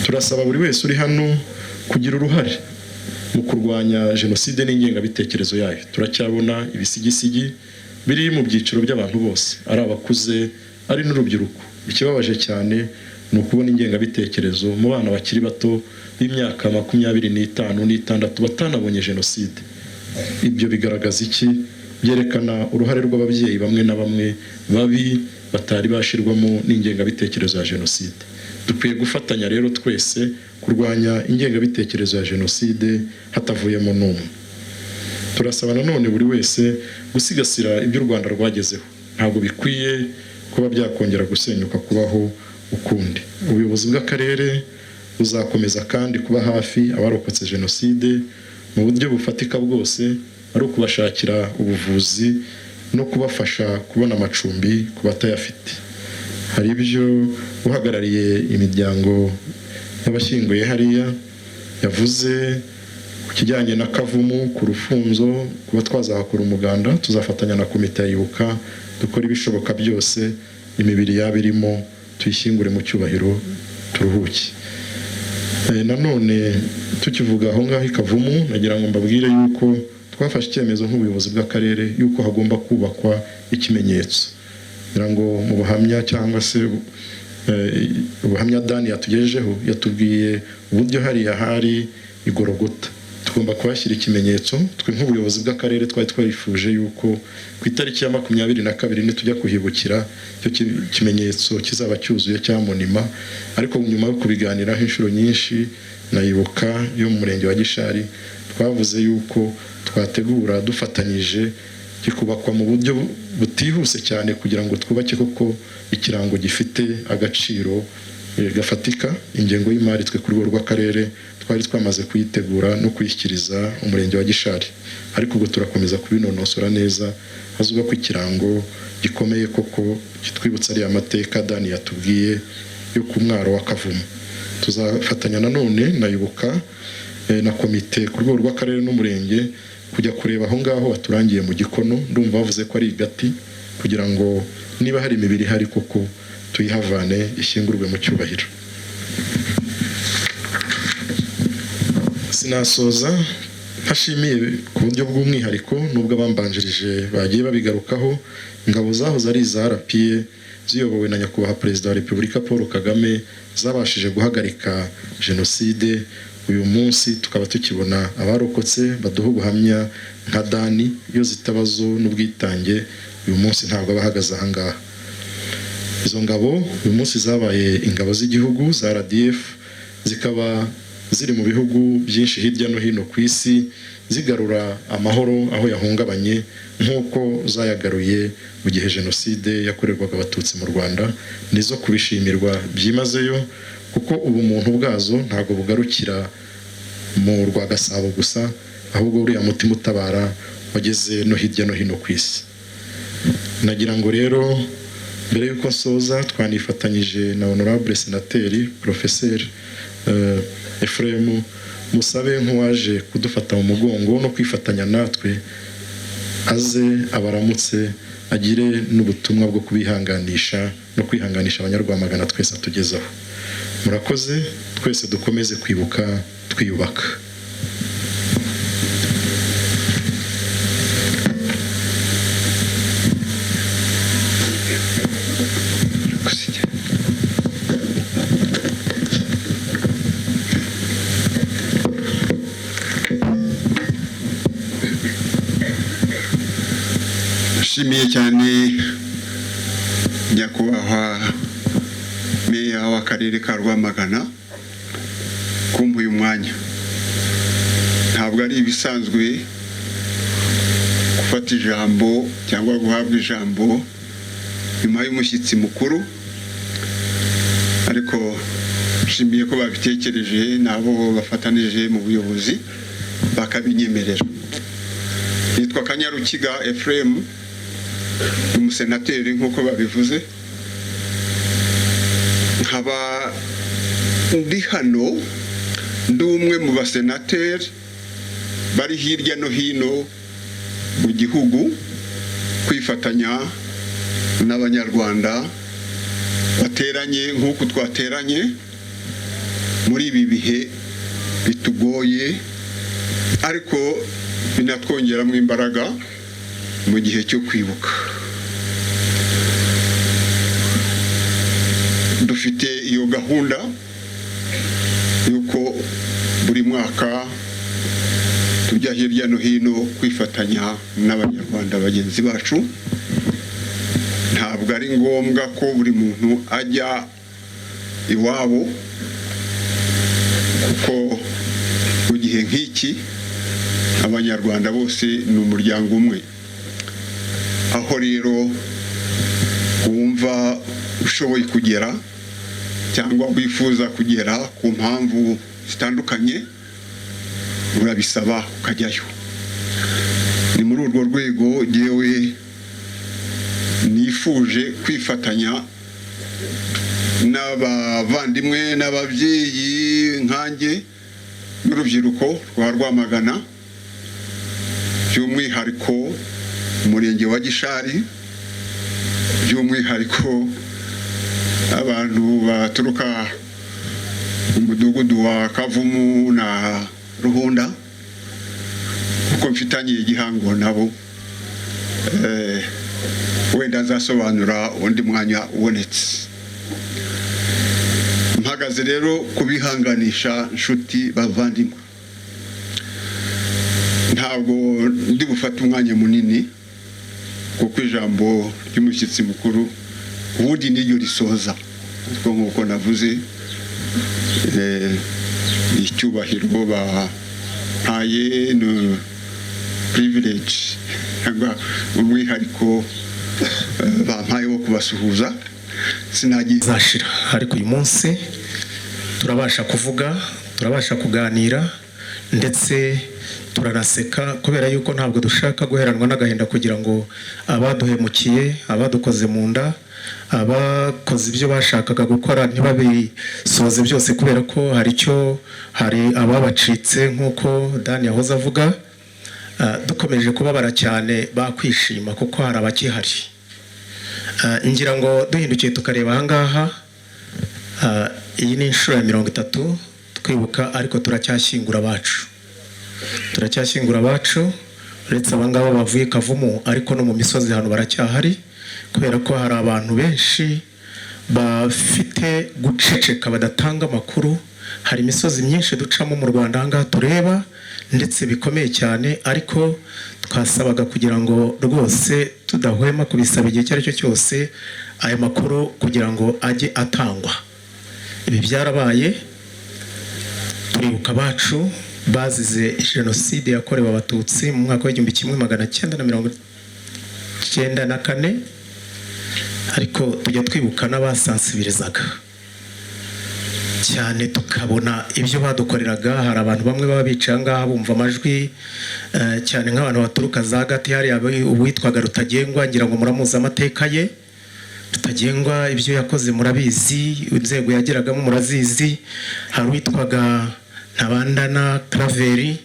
Turasaba buri wese uri hano kugira uruhare mu kurwanya Jenoside n'ingengabitekerezo yayo. Turacyabona ibisigisigi biri mu byiciro by'abantu bose, ari abakuze ari n'urubyiruko. Ikibabaje cyane ni ukubona ingengabitekerezo mu bana bakiri bato b'imyaka 25 n'itandatu batanabonye Jenoside. Ibyo bigaragaza iki? byerekana uruhare rw'ababyeyi bamwe na bamwe babi batari bashirwamo n'ingengabitekerezo ya jenoside. Dukwiye gufatanya rero twese kurwanya ingengabitekerezo ya jenoside hatavuyemo n'umwe. Turasaba nanone buri wese gusigasira ibyo u Rwanda rwagezeho, ntabwo bikwiye kuba byakongera gusenyuka kubaho ukundi. Ubuyobozi bw'akarere buzakomeza kandi kuba hafi abarokotse jenoside mu buryo bufatika bwose, ari ukubashakira ubuvuzi no kubafasha kubona amacumbi ku batayafite. Hari ibyo uhagarariye imiryango y'abashyinguye hariya yavuze ku kijyanye na Kavumu ku Rufunzo, kuba twazahakora umuganda, tuzafatanya na komite ya Ibuka dukora ibishoboka byose imibiri yaba irimo tuyishyingure mu cyubahiro turuhuke. Nanone tukivuga aho ngaho i Kavumu, nagira ngo mbabwire yuko twafashe icyemezo nk'ubuyobozi bw'akarere yuko hagomba kubakwa ikimenyetso. Ngira ngo mu buhamya cyangwa se ubuhamya Dani yatugejejeho, yatubwiye uburyo hariya hari igorogota, tugomba kuhashyira ikimenyetso. Twe nk'ubuyobozi bw'akarere twari twifuje yuko ku itariki ya 22 nitujya kuhibukira icyo kimenyetso kizaba cyuzuye cya monima, ariko nyuma yo kubiganiraho inshuro nyinshi na Ibuka yo mu murenge wa Gishari, twavuze yuko twategura dufatanyije kikubakwa mu buryo butihuse cyane kugira ngo twubake koko ikirango gifite agaciro gafatika. Ingengo y'imari twe ku rwego rw'akarere twari twamaze kuyitegura no kuyishyikiriza umurenge wa Gishari, ariko ubwo turakomeza kubinonosora neza hazubakwa ikirango gikomeye koko kitwibutsa ariya mateka Dani yatubwiye yo ku mwaro wa Kavumu. Tuzafatanya nanone na Ibuka na komite ku rwego rw'akarere n'umurenge kujya kureba aho ngaho baturangiye mu Gikono, ndumva bavuze ko ari igati, kugira ngo niba hari imibiri ihari koko tuyihavane ishyingurwe mu cyubahiro. Sinasoza ntashimiye ku buryo bw'umwihariko, nubwo abambanjirije bagiye babigarukaho, ingabo zahoze ari iza RPA ziyobowe na Nyakubahwa Perezida wa Repubulika Paul Kagame zabashije guhagarika jenoside. Uyu munsi tukaba tukibona abarokotse baduha ubuhamya nka Dani, iyo zitabazo n'ubwitange uyu munsi ntabwo aba ahagaze aha ngaha. Izo ngabo uyu munsi zabaye ingabo z'igihugu za RDF, zikaba ziri mu bihugu byinshi hirya no hino ku isi zigarura amahoro aho yahungabanye, nk'uko zayagaruye mu gihe jenoside yakorerwaga abatutsi mu Rwanda. Nizo kubishimirwa byimazeyo, kuko ubumuntu bwazo ntabwo bugarukira mu rwa Gasabo gusa, ahubwo uriya mutima utabara wageze no hirya no hino ku isi. Nagira ngo rero mbere y'uko nsoza, twanifatanyije na honorable senateri Professeur Ephraim Musabe nk'uwaje kudufata mu mugongo no kwifatanya natwe, aze abaramutse agire n'ubutumwa bwo kubihanganisha no kwihanganisha abanyarwamagana twese atugezaho. Murakoze, twese dukomeze kwibuka twiyubaka. Nshimiye cyane nyakubahwa meya w'akarere ka Rwamagana kumpa uyu mwanya. Ntabwo ari ibisanzwe gufata ijambo cyangwa guhabwa ijambo nyuma y'umushyitsi mukuru, ariko nshimiye ko babitekereje n'abo bafatanije mu buyobozi bakabinyemerera. Nitwa Kanyarukiga Ephraim, umusenateri nk'uko babivuze, nkaba ndi hano ndi umwe mu basenateri bari hirya no hino mu gihugu kwifatanya n'abanyarwanda bateranye nk'uko twateranye muri ibi bihe bitugoye, ariko binatwongeramo imbaraga mu gihe cyo kwibuka. Dufite iyo gahunda yuko buri mwaka Tujya hirya no hino kwifatanya n'Abanyarwanda bagenzi bacu. Ntabwo ari ngombwa ko buri muntu ajya iwabo, kuko mu gihe nk'iki Abanyarwanda bose ni umuryango umwe. Aho rero wumva ushoboye kugera cyangwa wifuza kugera ku mpamvu zitandukanye, urabisaba ukajyayo. Ni muri urwo rwego ngewe nifuje kwifatanya n'abavandimwe n'ababyeyi nkanjye n'urubyiruko rwa Rwamagana, by'umwihariko Umurenge wa Gishari, by'umwihariko abantu baturuka mu mudugudu wa Kavumu na Ruhunda, kuko mfitanye igihango nabo. Wenda nzasobanura undi mwanya ubonetse. Mpagaze rero kubihanganisha, nshuti bavandimwe. Ntabwo ndi bufate umwanya munini, kuko ijambo ry'umushyitsi mukuru ubundi niryo risoza, ariko nk'uko navuze, icyubahiro bampaye ni privilege cyangwa umwihariko bampaye wo kubasuhuza, sinagiye. Zashira, ariko uyu munsi turabasha kuvuga, turabasha kuganira, ndetse turanaseka, kubera yuko ntabwo dushaka guheranwa n'agahinda kugira ngo abaduhemukiye, abadukoze mu nda, abakoze ibyo bashakaga gukora ntibabisoze byose, kubera ko hari icyo, hari ababacitse nk'uko Dani yahoze avuga. Dukomeje kubabara cyane bakwishima kuko hari abakihari. Ngira ngo duhindukiye tukareba ahangaha, iyi ni inshuro ya 30 twibuka, ariko turacyashyingura abacu, turacyashyingura abacu. Uretse abangaba bavuye Kavumu, ariko no mu misozi hano baracyahari, kubera ko hari abantu benshi bafite guceceka, badatanga amakuru. Hari imisozi myinshi ducamo mu Rwanda ahangaha tureba ndetse bikomeye cyane, ariko twasabaga kugira ngo rwose tudahwema kubisaba igihe icyo ari cyo cyose, aya makuru kugira ngo ajye atangwa. Ibi byarabaye, turibuka abacu bazize Jenoside yakorewe Abatutsi mu mwaka wa 1994, ariko tujya twibuka n'abasansibirizaga cyane, tukabona ibyo badukoreraga. Hari abantu bamwe baba bicaye ngaha bumva amajwi, cyane nk'abantu baturuka za Gati hariya, uwitwaga Rutagengwa, ngira ngo muramuzi amateka ye. Rutagengwa ibyo yakoze murabizi, inzego yageragamo murazizi. Hari uwitwaga Ntabandana Claver,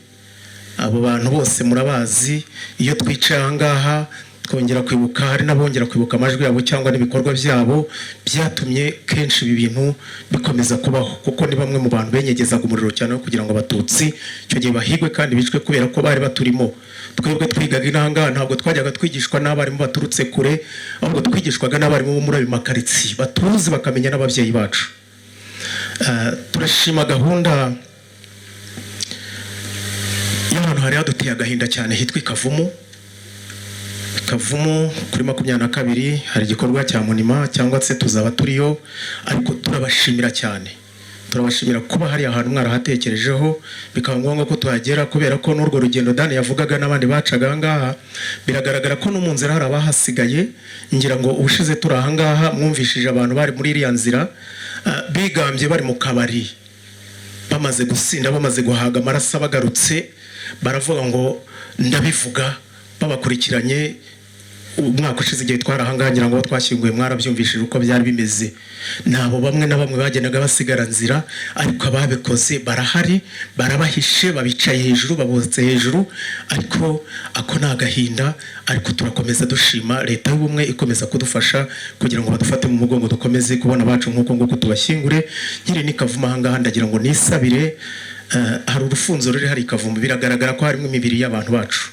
abo bantu bose murabazi. Iyo twicaye aha ngaha twongera kwibuka, hari n'abongera kwibuka amajwi yabo cyangwa n'ibikorwa byabo byatumye kenshi ibi bintu bikomeza kubaho, kuko ni bamwe mu bantu benyegezaga umuriro cyane wo kugira ngo Abatutsi icyo gihe bahigwe kandi bicwe, kubera ko bari baturimo. Twebwe twigaga inahangaha, ntabwo twajyaga twigishwa n'abarimu baturutse kure, ahubwo twigishwaga n'abarimu bo muri ayo makaritsiye batuzi, bakamenya n'ababyeyi bacu. Turashima gahunda y'ahantu hari haduteye agahinda cyane hitwa i Kavumu. Kavumu kuri 22 hari igikorwa cya monument cyangwa se tuzaba turiyo, ariko turabashimira cyane, turabashimira kuba hari ahantu mwarahatekerejeho bikaba ngombwa ko tuhagera, kubera ko n'urwo rugendo Dani yavugaga n'abandi bacaga aha ngaha, biragaragara ko no mu nzira hari abahasigaye. Ngira ngo ubushize turi aha ngaha mwumvishije abantu bari muri iriya nzira, bigambye bari mu kabari, bamaze gusinda, bamaze guhaga amaraso, bagarutse baravuga ngo ndabivuga, babakurikiranye. Umwaka ushize igihe twari ahangaha, ngira ngo abo twashyinguye mwarabyumvishije uko byari bimeze. Nabo bamwe na bamwe bagendaga basigara nzira, ariko ababikoze barahari, barabahishe, babicaye hejuru, babotse hejuru. Ariko ako ni agahinda, ariko turakomeza dushima Leta y'Ubumwe ikomeza kudufasha kugira ngo badufate mu mugongo, dukomeze kubona abacu nk'uko nguko tubashyingure. Nkiri ni Kavumu ahangaha, ndagira ngo nisabire, hari urufunzo ruri hari i Kavumu, biragaragara ko harimo imibiri y'abantu bacu.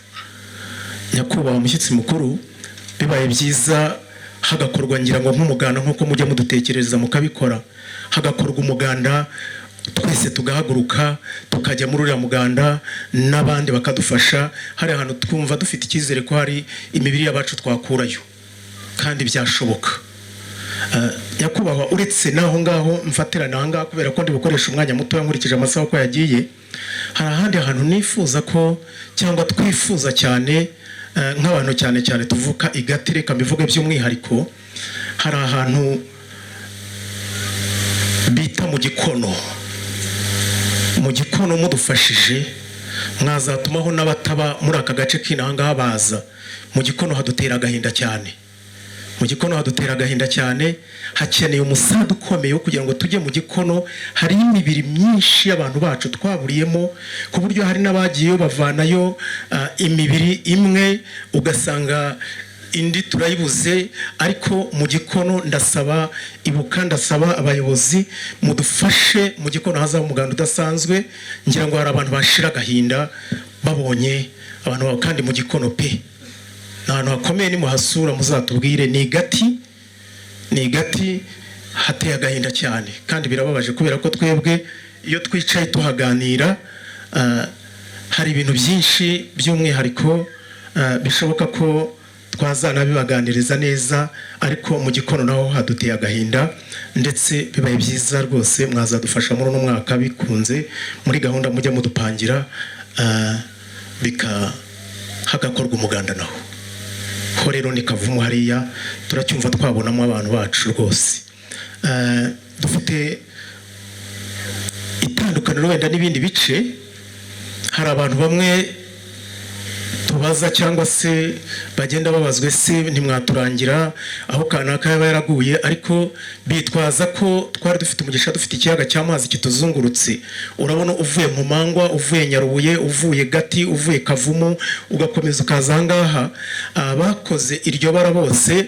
Nyakubahwa mushyitsi mukuru, bibaye byiza hagakorwa, ngira ngo nk'umuganda, nk'uko mujya mudutekereza mukabikora, hagakorwa umuganda Twese tugahaguruka tukajya muri uriya muganda n'abandi bakadufasha. Hari ahantu twumva dufite icyizere ko hari imibiri y'abacu twakurayo kandi byashoboka. Nyakubahwa, uretse n'aho ngaho mfatirana aha ngaha, kubera ko ndi bukoresha umwanya mutoya nkurikije amasaha uko yagiye, hari ahandi hantu nifuza ko cyangwa twifuza cyane, nk'abantu cyane cyane tuvuka i Gati, reka mbivuge by'umwihariko, hari ahantu bita mu Gikono. Mu Gikono mudufashije mwazatumaho n'abataba muri aka gace k'inaha ngaha baza. Mu Gikono hadutera agahinda cyane, mu Gikono hadutera agahinda cyane. Hakeneye umusada ukomeye wo kugira ngo tujye mu Gikono. Hari imibiri myinshi y'abantu bacu twaburiyemo, ku buryo hari n'abagiyeyo bavanayo imibiri imwe, ugasanga indi turayibuze. Ariko mu Gikono ndasaba Ibuka, ndasaba abayobozi, mudufashe mu Gikono hazaba umuganda udasanzwe. Ngira ngo hari abantu bashira agahinda babonye abantu babo, kandi mu Gikono pe ni ahantu hakomeye. Nimuhasura muzatubwire. Ni Gati, ni Gati, hateye agahinda cyane kandi birababaje, kubera ko twebwe iyo twicaye tuhaganira, hari ibintu byinshi by'umwihariko, bishoboka ko twazanabibaganiriza neza. Ariko mu Gikono naho haduteye agahinda, ndetse bibaye byiza rwose mwazadufasha muri uno mwaka bikunze, muri gahunda mujya mudupangira, bika hagakorwa umuganda naho. Ho rero ni Kavumu, hariya turacyumva twabonamo abantu bacu rwose. Dufite itandukaniro wenda n'ibindi bice. Hari abantu bamwe tubaza cyangwa se bagenda babazwe se ntimwaturangira aho kanaka yaba yaraguye, ariko bitwaza ko twari dufite umugisha, dufite ikiyaga cy'amazi kituzungurutse. Urabona uvuye Nkomangwa, uvuye Nyarubuye, uvuye Gati, uvuye Kavumu, ugakomeza ukaza aha ngaha, abakoze iryo bara bose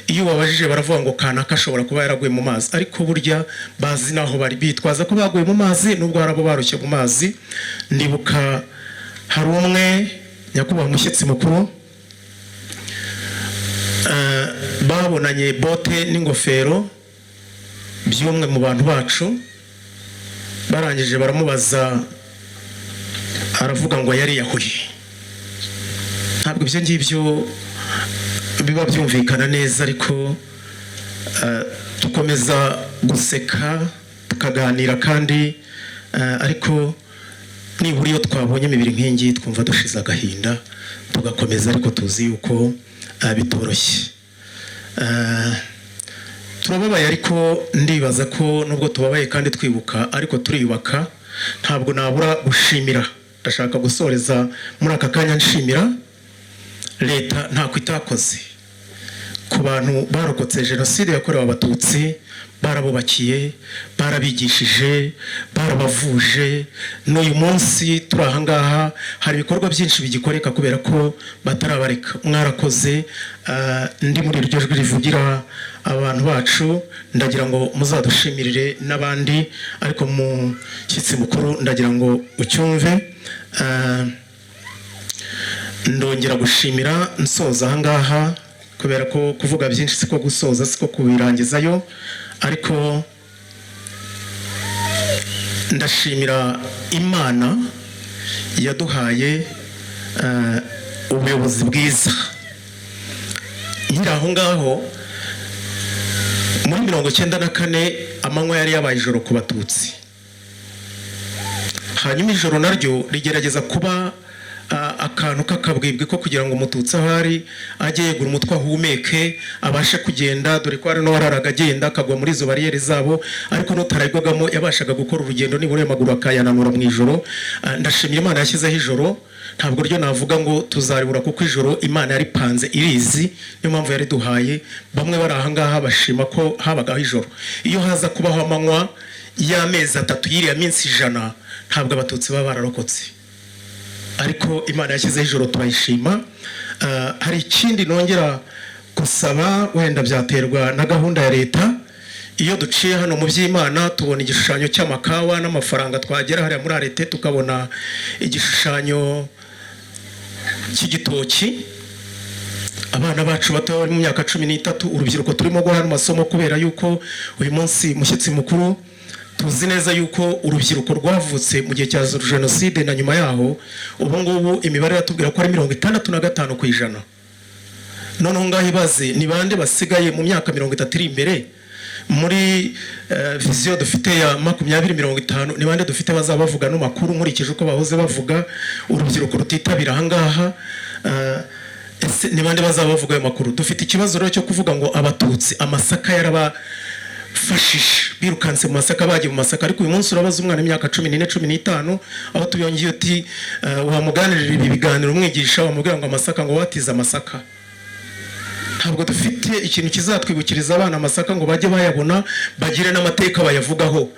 iyo babajije baravuga ngo kanaka ashobora kuba yaraguye mu mazi, ariko burya bazi n'aho bari. Bitwaza ko baguye mu mazi nubwo hari abo barushye mu mazi. Ndibuka hari umwe, nyakubahwa mushyitsi mukuru, babonanye bote n'ingofero by'umwe mu bantu bacu, barangije baramubaza, aravuga ngo yariyahuye. Ntabwo ibyo ngibyo biba byumvikana neza, ariko dukomeza guseka tukaganira kandi, ariko nibura iyo twabonye imibiri nk'ingiyi twumva dushize agahinda tugakomeza, ariko tuzi yuko bitoroshye. Turababaye, ariko ndibaza ko nubwo tubabaye kandi twibuka, ariko turiyubaka. Ntabwo nabura gushimira. Ndashaka gusoreza muri aka kanya nshimira leta ntako itakoze ku bantu barokotse Jenoside yakorewe Abatutsi. Barabubakiye, barabigishije, barabavuje. N'uyu munsi turi aha ngaha hari ibikorwa byinshi bigikoreka kubera ko batarabareka. Mwarakoze. Ndi muri iryo jwi rivugira abantu bacu, ndagira ngo muzadushimirire n'abandi, ariko mushyitsi mukuru ndagira ngo ucyumve. Ndongera gushimira nsoza aha ngaha, kubera ko kuvuga byinshi siko gusoza, siko kubirangizayo, ariko ndashimira Imana yaduhaye ubuyobozi bwiza. Nkiri aho ngaho, muri 94 amanywa yari yabaye ijoro ku Batutsi, hanyuma ijoro naryo rigerageza kuba akantu k'akabwibwi ko kugira ngo Umututsi aho ari ajye yegura umutwe ahumeke, abashe kugenda, dore ko hari n'uwararaga agenda akagwa muri izo bariyeri zabo, ariko n'utarayigwagamo yabashaga gukora urugendo nibura ayo maguru akayananura mu ijoro. Ndashimira Imana yashyizeho ijoro. Ntabwo ryo navuga ngo tuzaribura, kuko ijoro Imana yaripanze irizi, niyo mpamvu yariduhaye. Bamwe bari aha ngaha bashima ko habagaho ijoro. Iyo haza kubaho amanywa y'amezi 3 y'iriya minsi 100, ntabwo Abatutsi baba bararokotse, ariko Imana yashyizeho ijoro, turayishima. Hari ikindi nongera gusaba, wenda byaterwa na gahunda ya leta. Iyo duciye hano mu By'Imana tubona igishushanyo cy'amakawa n'amafaranga, twagera hariya muri arete tukabona igishushanyo cy'igitoki. Abana bacu bato bari mu myaka 13, urubyiruko turimo guha amasomo, kubera yuko uyu munsi mushyitsi mukuru Tuzi neza yuko urubyiruko rwavutse mu gihe cya jenoside na nyuma yaho, ubu ngubu imibare iratubwira ko ari 65%. Noneho ngaho ibaze ni bande basigaye mu myaka 30 iri imbere muri vision dufite ya 2050? Ni bande dufite bazaba bavuga no makuru nkurikije uko bahoze bavuga, urubyiruko rutitabira ahangaha? Ese ni bande bazaba bavuga ayo makuru? Dufite ikibazo rero cyo kuvuga ngo Abatutsi amasaka yarabafashije, birukanse mu masaka, bagiye mu masaka. Ariko uyu munsi urabaza umwana imyaka 14, 15, aho tubiyongeye uti wamuganirira ibi biganiro, umwigisha wamubwira ngo amasaka, ngo watize amasaka. Ntabwo dufite ikintu kizatwibukiriza abana amasaka ngo bajye bayabona, bagire n'amateka bayavugaho.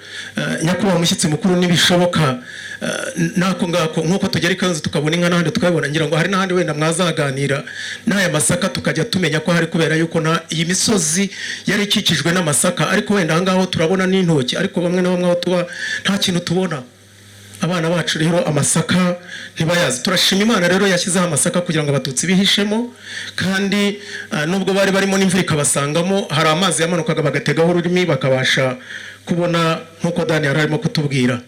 Nyakubahwa mushyitsi mukuru, nibishoboka nako ngako nk'uko tugera i Kayonza tukabona inka, n'ahandi tukabibona, ngira ngo hari n'ahandi wenda mwazaganira n'aya masaka, tukajya tumenya ko hari, kubera yuko na iyi misozi yari ikikijwe n'amasaka. Ariko wenda aha ngaho turabona n'intoki, ariko bamwe na bamwe aho tuba nta kintu tubona. Abana bacu rero amasaka ntibayazi. Turashima Imana rero yashyizeho amasaka kugira ngo Abatutsi bihishemo, kandi nubwo bari barimo n'imvura ikabasangamo, hari amazi yamanukaga bagategaho ururimi bakabasha kubona, nk'uko Dani yari arimo kutubwira.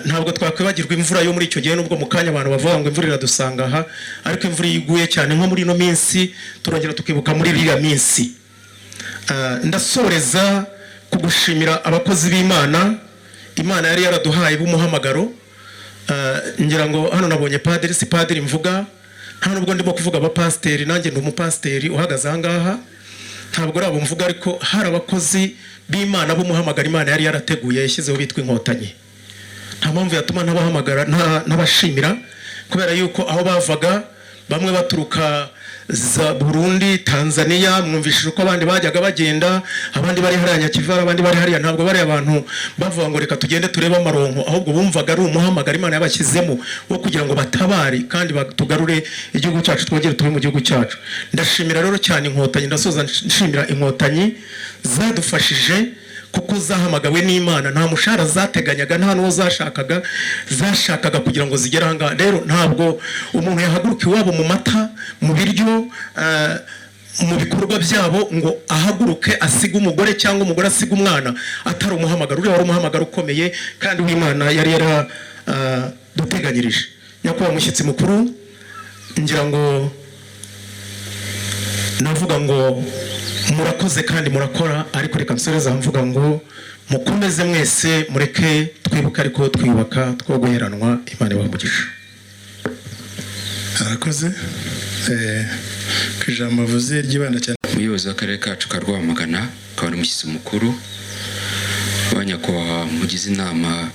Ntabwo twakwibagirwa imvura yo muri icyo gihe, nubwo mu kanya abantu bavuga ngo imvura iradusanga aha, ariko imvura iyo iguye cyane nko muri ino minsi, turongera tukibuka muri iriya minsi. Ndasoreza kugushimira abakozi b'Imana Imana yari yaraduhaye b'umuhamagaro. Ngira ngo hano nabonye padiri, si padiri mvuga, nta nubwo ndimo kuvuga abapasiteri, nanjye ndi umupasiteri uhagaze aha ngaha, ntabwo ari abo mvuga, ariko hari abakozi b'Imana b'umuhamagaro Imana yari yarateguye, yashyizeho, bitwa Inkotanyi. Nta mpamvu yatuma ntabahamagara, ntabashimira, kubera yuko aho bavaga, bamwe baturuka za Burundi, Tanzania, mwumvishije uko abandi bajyaga bagenda, abandi bari hariya Nyakivara, abandi bari hariya. Ntabwo bari abantu bavuga ngo reka tugende turebe amaronko, ahubwo bumvaga ari umuhamagaro Imana yabashyizemo wo kugira ngo batabare kandi tugarure igihugu cyacu, twongere tube mu gihugu cyacu. Ndashimira rero cyane Inkotanyi. Ndasoza nshimira Inkotanyi zadufashije, kuko zahamagawe n'Imana. Nta mushahara zateganyaga, nta n'uwo zashakaga, zashakaga kugira ngo zigere ahangaha. Rero ntabwo umuntu yahaguruka iwabo mu mata, mu biryo, mu bikorwa byabo, ngo ahaguruke asige umugore cyangwa umugore asige umwana atari umuhamagaro. Uriya wari umuhamagaro ukomeye kandi w'Imana yari yaraduteganyirije. Nyakubahwa mushyitsi mukuru, ngira ngo navuga ngo murakoze kandi murakora, ariko reka nsoreze aha mvuga ngo mukomeze mwese, mureke twibuke ariko twiyubaka, two guheranwa. Imana ibahe umugisha. Arakoze ku ijambo avuze ryibanda cyane. Umuyobozi w'akarere kacu ka Rwamagana, akaba ari umushyitsi mukuru, ba nyakubahwa mugize inama,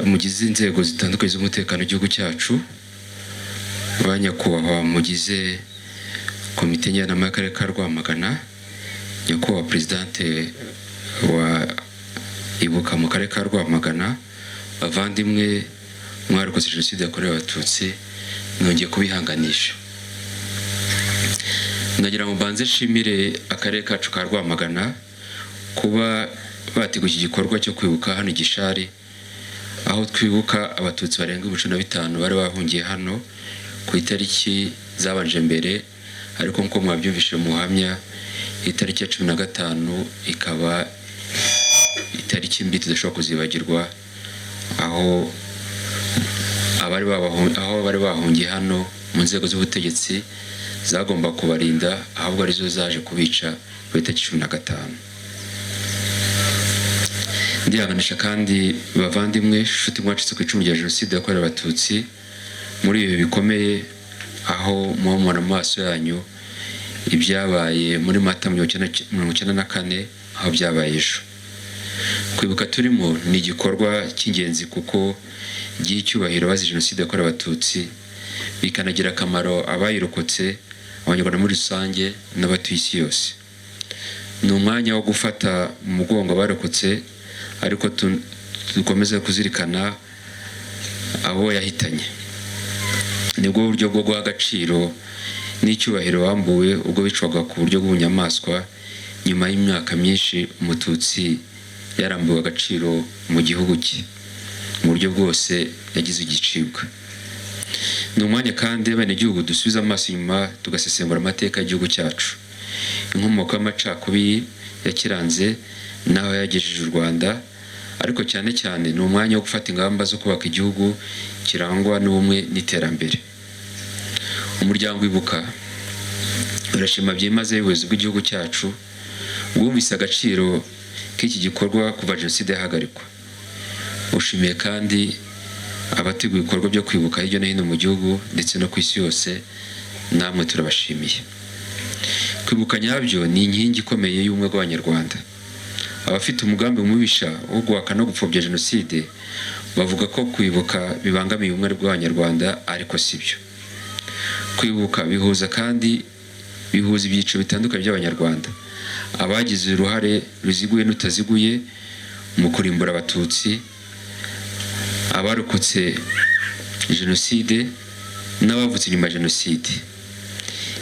mugize inzego zitandukanye z'umutekano w'igihugu cyacu, ba nyakubahwa mugize komite njyanama y'akarere ka Rwamagana, nyakubahwa perezidante wa Ibuka mu karere ka Rwamagana, bavandimwe mwarokotse jenoside yakorewe Abatutsi, nongeye kubihanganisha. Ndagira ngo mbanze nshimire akarere kacu ka Rwamagana kuba bateguye iki gikorwa cyo kwibuka hano i Gishari, aho twibuka Abatutsi barenga 15,000 bari bahungiye hano ku itariki zabanje mbere, ariko nk'uko mwabyumvise mu buhamya, itariki ya 15 ikaba itariki mbi tudashobora kuzibagirwa, aho abari aho bari bahungiye hano mu nzego z'ubutegetsi zagomba kubarinda, ahubwo arizo zaje kubica ku itariki 15. Ndihanganisha kandi bavandimwe, inshuti mwacitse ku icumu rya jenoside yakorewe Abatutsi muri ibi bikomeye, aho muba mubona mu maso yanyu ibyabaye muri Mata 94, aho byabaye ejo. Kwibuka turimo ni igikorwa cy'ingenzi kuko giha icyubahiro abazize jenoside yakorewe Abatutsi, bikanagira akamaro abayirokotse, Abanyarwanda muri rusange n'abatuye isi yose. Ni umwanya wo gufata mu mugongo abarokotse, ariko dukomeze kuzirikana abo yahitanye. Nibwo buryo bwo guha agaciro n'icyubahiro bambuwe ubwo bicwaga ku buryo bw'ubunyamaswa, nyuma y'imyaka myinshi Umututsi yarambuwe agaciro mu gihugu cye mu buryo bwose, yagize igicibwa. Ni umwanya kandi abenegihugu dusubiza amaso inyuma, tugasesengura amateka y'igihugu cyacu, inkomoko y'amacakubiri yakiranze, n'aho yagejeje u Rwanda, ariko cyane cyane ni umwanya wo gufata ingamba zo kubaka igihugu kirangwa n'ubumwe n'iterambere. Umuryango Ibuka urashima byimazeyo ubuyobozi bw'igihugu cyacu bwumvise agaciro k'iki gikorwa kuva jenoside yahagarikwa. Ushimiye kandi abateguye ibikorwa byo kwibuka hirya no hino mu gihugu ndetse no ku isi yose, namwe turabashimiye. Kwibuka nyabyo ni inkingi ikomeye y'ubumwe bw'Abanyarwanda. Abafite umugambi mubisha wo guhaka no gupfobya jenoside bavuga ko kwibuka bibangamiye ubumwe bw'Abanyarwanda, ariko si byo. Kwibuka bihuza kandi bihuza ibyiciro bitandukanye by'Abanyarwanda, abagize uruhare ruziguye n'utaziguye mu kurimbura Abatutsi, abarokotse jenoside n'abavutse nyuma ya jenoside.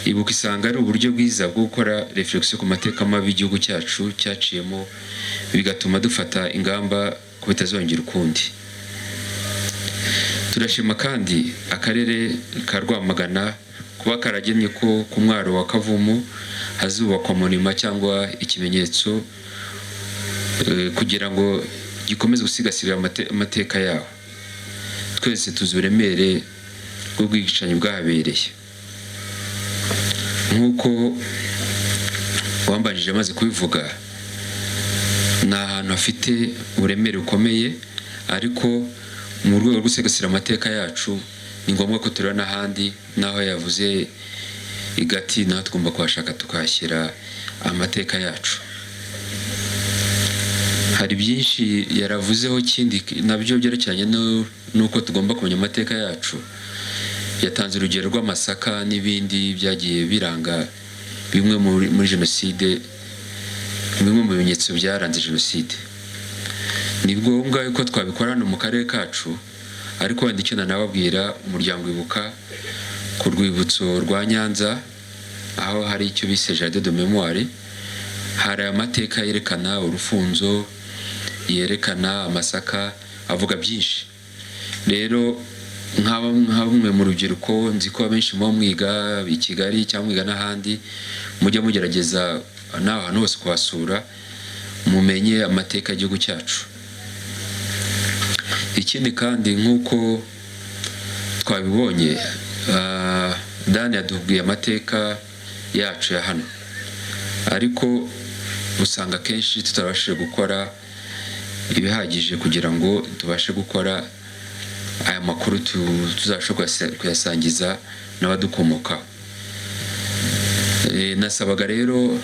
Ibuka isanga ari uburyo bwiza bwo gukora reflexion ku mateka mabi y'igihugu cyacu cyaciyemo, bigatuma dufata ingamba ko bitazongera ukundi. Turashima kandi akarere ka Rwamagana kuba karagennye ko ku mwaro wa Kavumu hazubakwa monima cyangwa ikimenyetso kugira ngo gikomeze gusigasira amateka yaho. Twese tuzi uburemere bw'ubwicanyi bwahabereye. Nk'uko wambanjije amaze kubivuga, ni ahantu hafite uburemere bukomeye, ariko mu rwego rwo gusigasira amateka yacu ni ngombwa ko tureba n'ahandi, n'aho yavuze igati naho tugomba kuhashaka tukahashyira amateka yacu. Hari byinshi yaravuzeho, kindi nabyo byerekeranye n'uko tugomba kumenya amateka yacu. Yatanze urugero rw'amasaka n'ibindi byagiye biranga bimwe muri jenoside, bimwe mu bimenyetso byaranze jenoside. Ni ngombwa yuko twabikora hano mu karere kacu, ariko wenda icyo nanababwira, umuryango Ibuka ku rwibutso rwa Nyanza, aho hari icyo bise Jardin de Mémoire, hari amateka yerekana urufunzo, yerekana amasaka, avuga byinshi. Rero nka bamwe mu rubyiruko, nzi ko abenshi muba mwiga i Kigali cyangwa mwiga n'ahandi, mujya mugerageza n'aho hantu hose kuhasura, mumenye amateka y'igihugu cyacu. Ikindi kandi nk'uko twabibonye, Dani yatubwiye amateka yacu ya hano, ariko usanga akenshi tutabashije gukora ibihagije kugira ngo tubashe gukora aya makuru tuzabashe kuyasangiza n'abadukomokaho. Nasabaga rero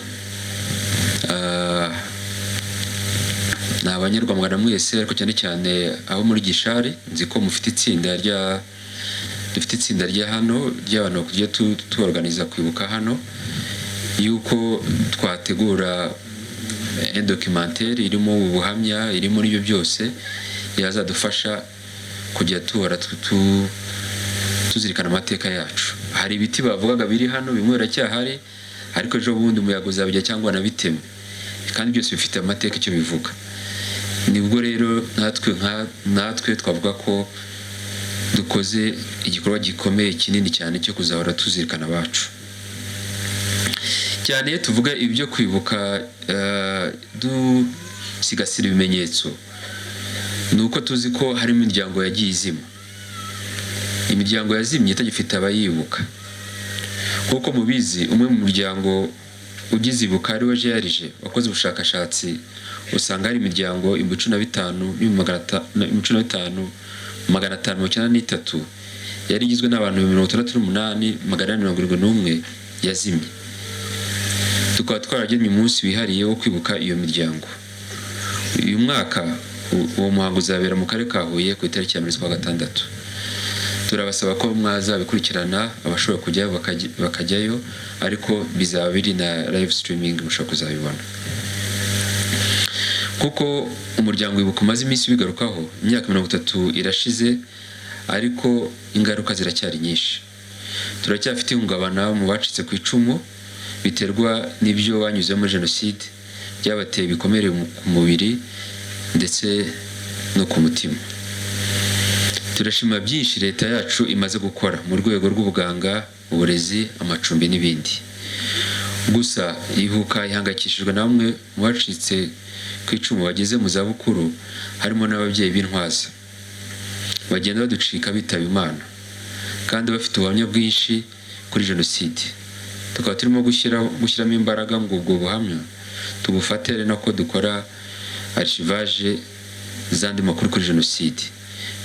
ni Abanyarwanda mwese, ariko cyane cyane abo muri Gishari, nzi ko mufite itsinda rya dufite itsinda rya hano ry'abantu tugiye tuorganiza kwibuka hano, yuko twategura documentaire irimo ubuhamya, irimo n'ibyo byose yazadufasha kujya tuhora tuzirikana amateka yacu. Hari ibiti bavugaga biri hano, bimwe biracyahari, ariko ejo bundi umuyaga uzabijya cyangwa wanabiteme, kandi byose bifite amateka icyo bivuga. Nibwo rero natwe twavuga ko dukoze igikorwa gikomeye kinini cyane cyo kuzahora tuzirikana abacu. Cyane iyo tuvuga ibyo kwibuka dusigasira ibimenyetso, ni uko tuzi ko hari imiryango yagiye izima, imiryango yazimye itagifite abayibuka. Nk'uko mubizi, umwe mu muryango ugize Ibuka ari we JRG wakoze ubushakashatsi, usanga hari imiryango 15,593 yari igizwe n'abantu 68,871 yazimye. Tukaba twaragennye umunsi wihariye wo kwibuka iyo miryango. Uyu mwaka uwo muhango uzabera mu karere ka Huye ku itariki ya 1 z'ukwa gatandatu. Turabasaba ko mwazabikurikirana, abashobora kujyayo bakajyayo, ariko bizaba biri na live streaming, mushobora kuzabibona. Kuko umuryango Ibuka umaze iminsi ubigarukaho, imyaka 30 irashize, ariko ingaruka ziracyari nyinshi. Turacyafite ihungabana mu bacitse ku icumu biterwa n'ibyo banyuze muri jenoside, byabateye ibikomere ku mubiri ndetse no ku mutima. Turashima byinshi leta yacu imaze gukora mu rwego rw'ubuganga, uburezi, amacumbi n'ibindi. Gusa Ibuka ihangayikishijwe na bamwe mu bacitse ku icumu bageze mu zabukuru, harimo n'ababyeyi b'intwaza bagenda baducika bitaba Imana kandi bafite ubuhamya bwinshi kuri jenoside. Tukaba turimo gushyiramo imbaraga ngo ubwo buhamya tubufate, ari nako dukora archivage z'andi makuru kuri jenoside.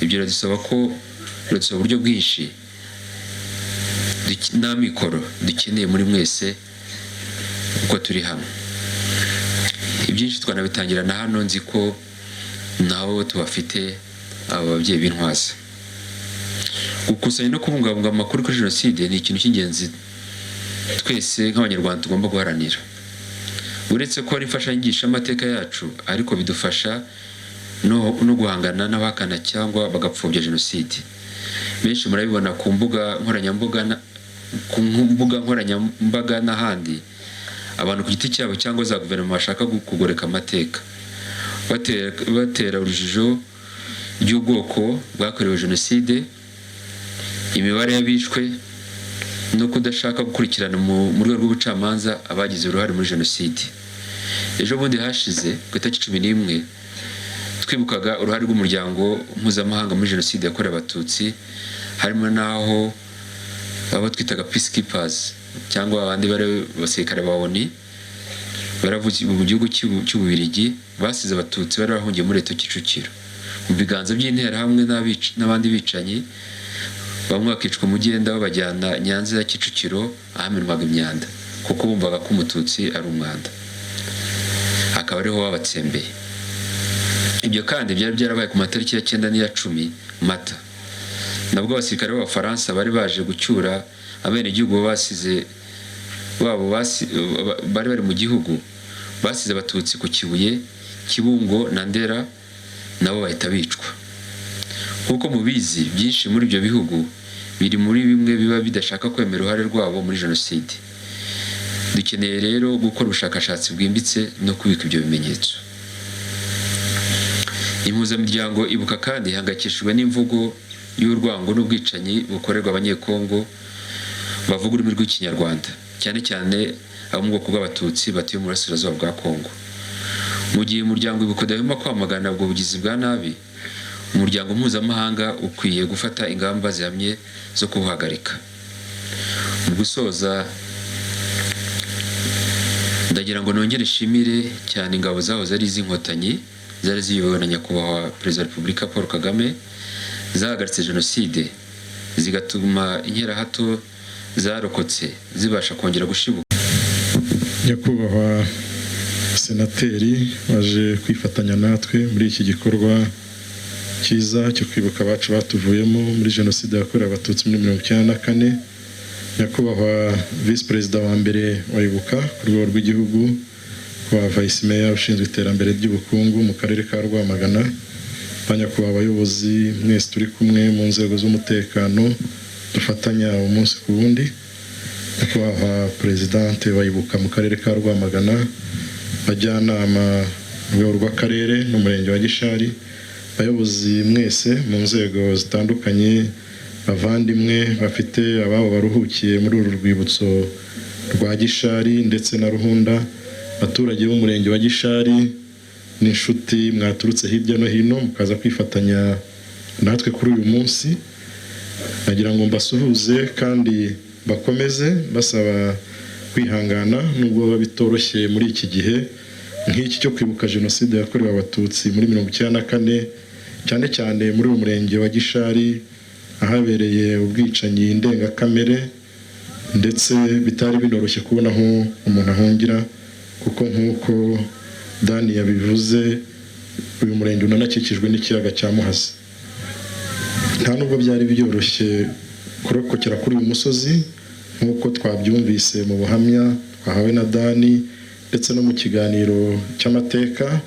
Ibyo biradusaba uburyo bwinshi n'amikoro dukeneye muri mwese uko turi hano. Ibyinshi twanabitangira na hano, nzi ko nabo tubafite, aba babyeyi b'intwaza. Gukusanya no kubungabunga amakuru kuri jenoside ni ikintu cy'ingenzi twese nk'Abanyarwanda tugomba guharanira. Uretse ko ari imfashanyigisho y'amateka yacu, ariko bidufasha no guhangana n'abahakana cyangwa bagapfobya jenoside. Benshi murabibona ku mbuga nkoranyambaga n'ahandi, abantu ku giti cyabo cyangwa za guverinoma bashaka kugoreka amateka, batera urujijo ry'ubwoko bwakorewe jenoside, imibare y'abishwe, no kudashaka gukurikirana mu rwego rw'ubucamanza abagize uruhare muri jenoside. Ejo bundi hashize ku itariki 11 twibukaga uruhare rw'umuryango mpuzamahanga muri jenoside yakorewe Abatutsi, harimo n'aho abo twitaga peacekeepers cyangwa abandi bari abasirikare ba ONU baravuye mu gihugu cy'Ububiligi, basize Abatutsi bari bahungiye muri Leta Kicukiro mu biganza by'Interahamwe n'abandi bicanyi, bamwe bakicwa umugenda babajyana Nyanza ya Kicukiro ahamenwaga imyanda, kuko bumvaga ko Umututsi ari umwanda, akaba ariho babatsembeye. Ibyo kandi byari byarabaye ku matariki ya 9 n'iya 10 Mata, nabwo abasirikare b'Abafaransa bari baje gucyura abenegihugu basize babo bari bari mu gihugu, basize Abatutsi ku Kibuye, Kibungo na Ndera, nabo bahita bicwa. Nk'uko mubizi, byinshi muri ibyo bihugu biri muri bimwe biba bidashaka kwemera uruhare rwabo muri jenoside. Dukeneye rero gukora ubushakashatsi bwimbitse no kubika ibyo bimenyetso. Impuzamiryango Ibuka kandi ihangayikishijwe n'imvugo y'urwango n'ubwicanyi bukorerwa Abanyekongo bavuga ururimi rw'Ikinyarwanda, cyane cyane abo mu bwoko bw'Abatutsi batuye mu burasirazuba bwa Kongo. Mu gihe umuryango Ibuka udahwema kwamagana ubwo bugizi bwa nabi, umuryango mpuzamahanga ukwiye gufata ingamba zihamye zo kubuhagarika. Mu gusoza, ndagira ngo nongere nshimire cyane ingabo zahoze ari iz'Inkotanyi zari ziyobowe na Nyakubahwa Perezida wa Repubulika Paul Kagame, zahagaritse jenoside, zigatuma inkerahato zarokotse zibasha kongera gushibuka. Nyakubahwa Senateri waje kwifatanya natwe muri iki gikorwa cyiza cyo kwibuka abacu batuvuyemo muri jenoside yakorewe Abatutsi muri 94, Nyakubahwa Visi Perezida wa mbere wa Ibuka ku rwego rw'igihugu, wa Vice Meya ushinzwe iterambere ry'ubukungu mu karere ka Rwamagana, ba nyakubahwa abayobozi mwese turi kumwe mu nzego z'umutekano dufatanya umunsi ku wundi, Nyakubahwa Perezidante wa Ibuka mu karere ka Rwamagana, bajyanama mu rwego rw'akarere n'umurenge wa Gishari, abayobozi mwese mu nzego zitandukanye, bavandimwe bafite ababo baruhukiye muri uru rwibutso rwa Gishari ndetse na Ruhunda, abaturage b'umurenge wa Gishari n'inshuti mwaturutse hirya no hino mukaza kwifatanya natwe kuri uyu munsi, nagira ngo mbasuhuze kandi bakomeze basaba kwihangana nubwo biba bitoroshye muri iki gihe nk'iki cyo kwibuka jenoside yakorewe Abatutsi muri 94, cyane cyane muri uyu murenge wa Gishari ahabereye ubwicanyi ndengakamere, ndetse bitari binoroshye kubona aho umuntu ahungira, kuko nk'uko Dani yabivuze, uyu murenge unanakikijwe n'ikiyaga cya Muhazi. Nta nubwo byari byoroshye kurokokera kuri uyu musozi nk'uko twabyumvise mu buhamya twahawe na Dani ndetse no mu kiganiro cy'amateka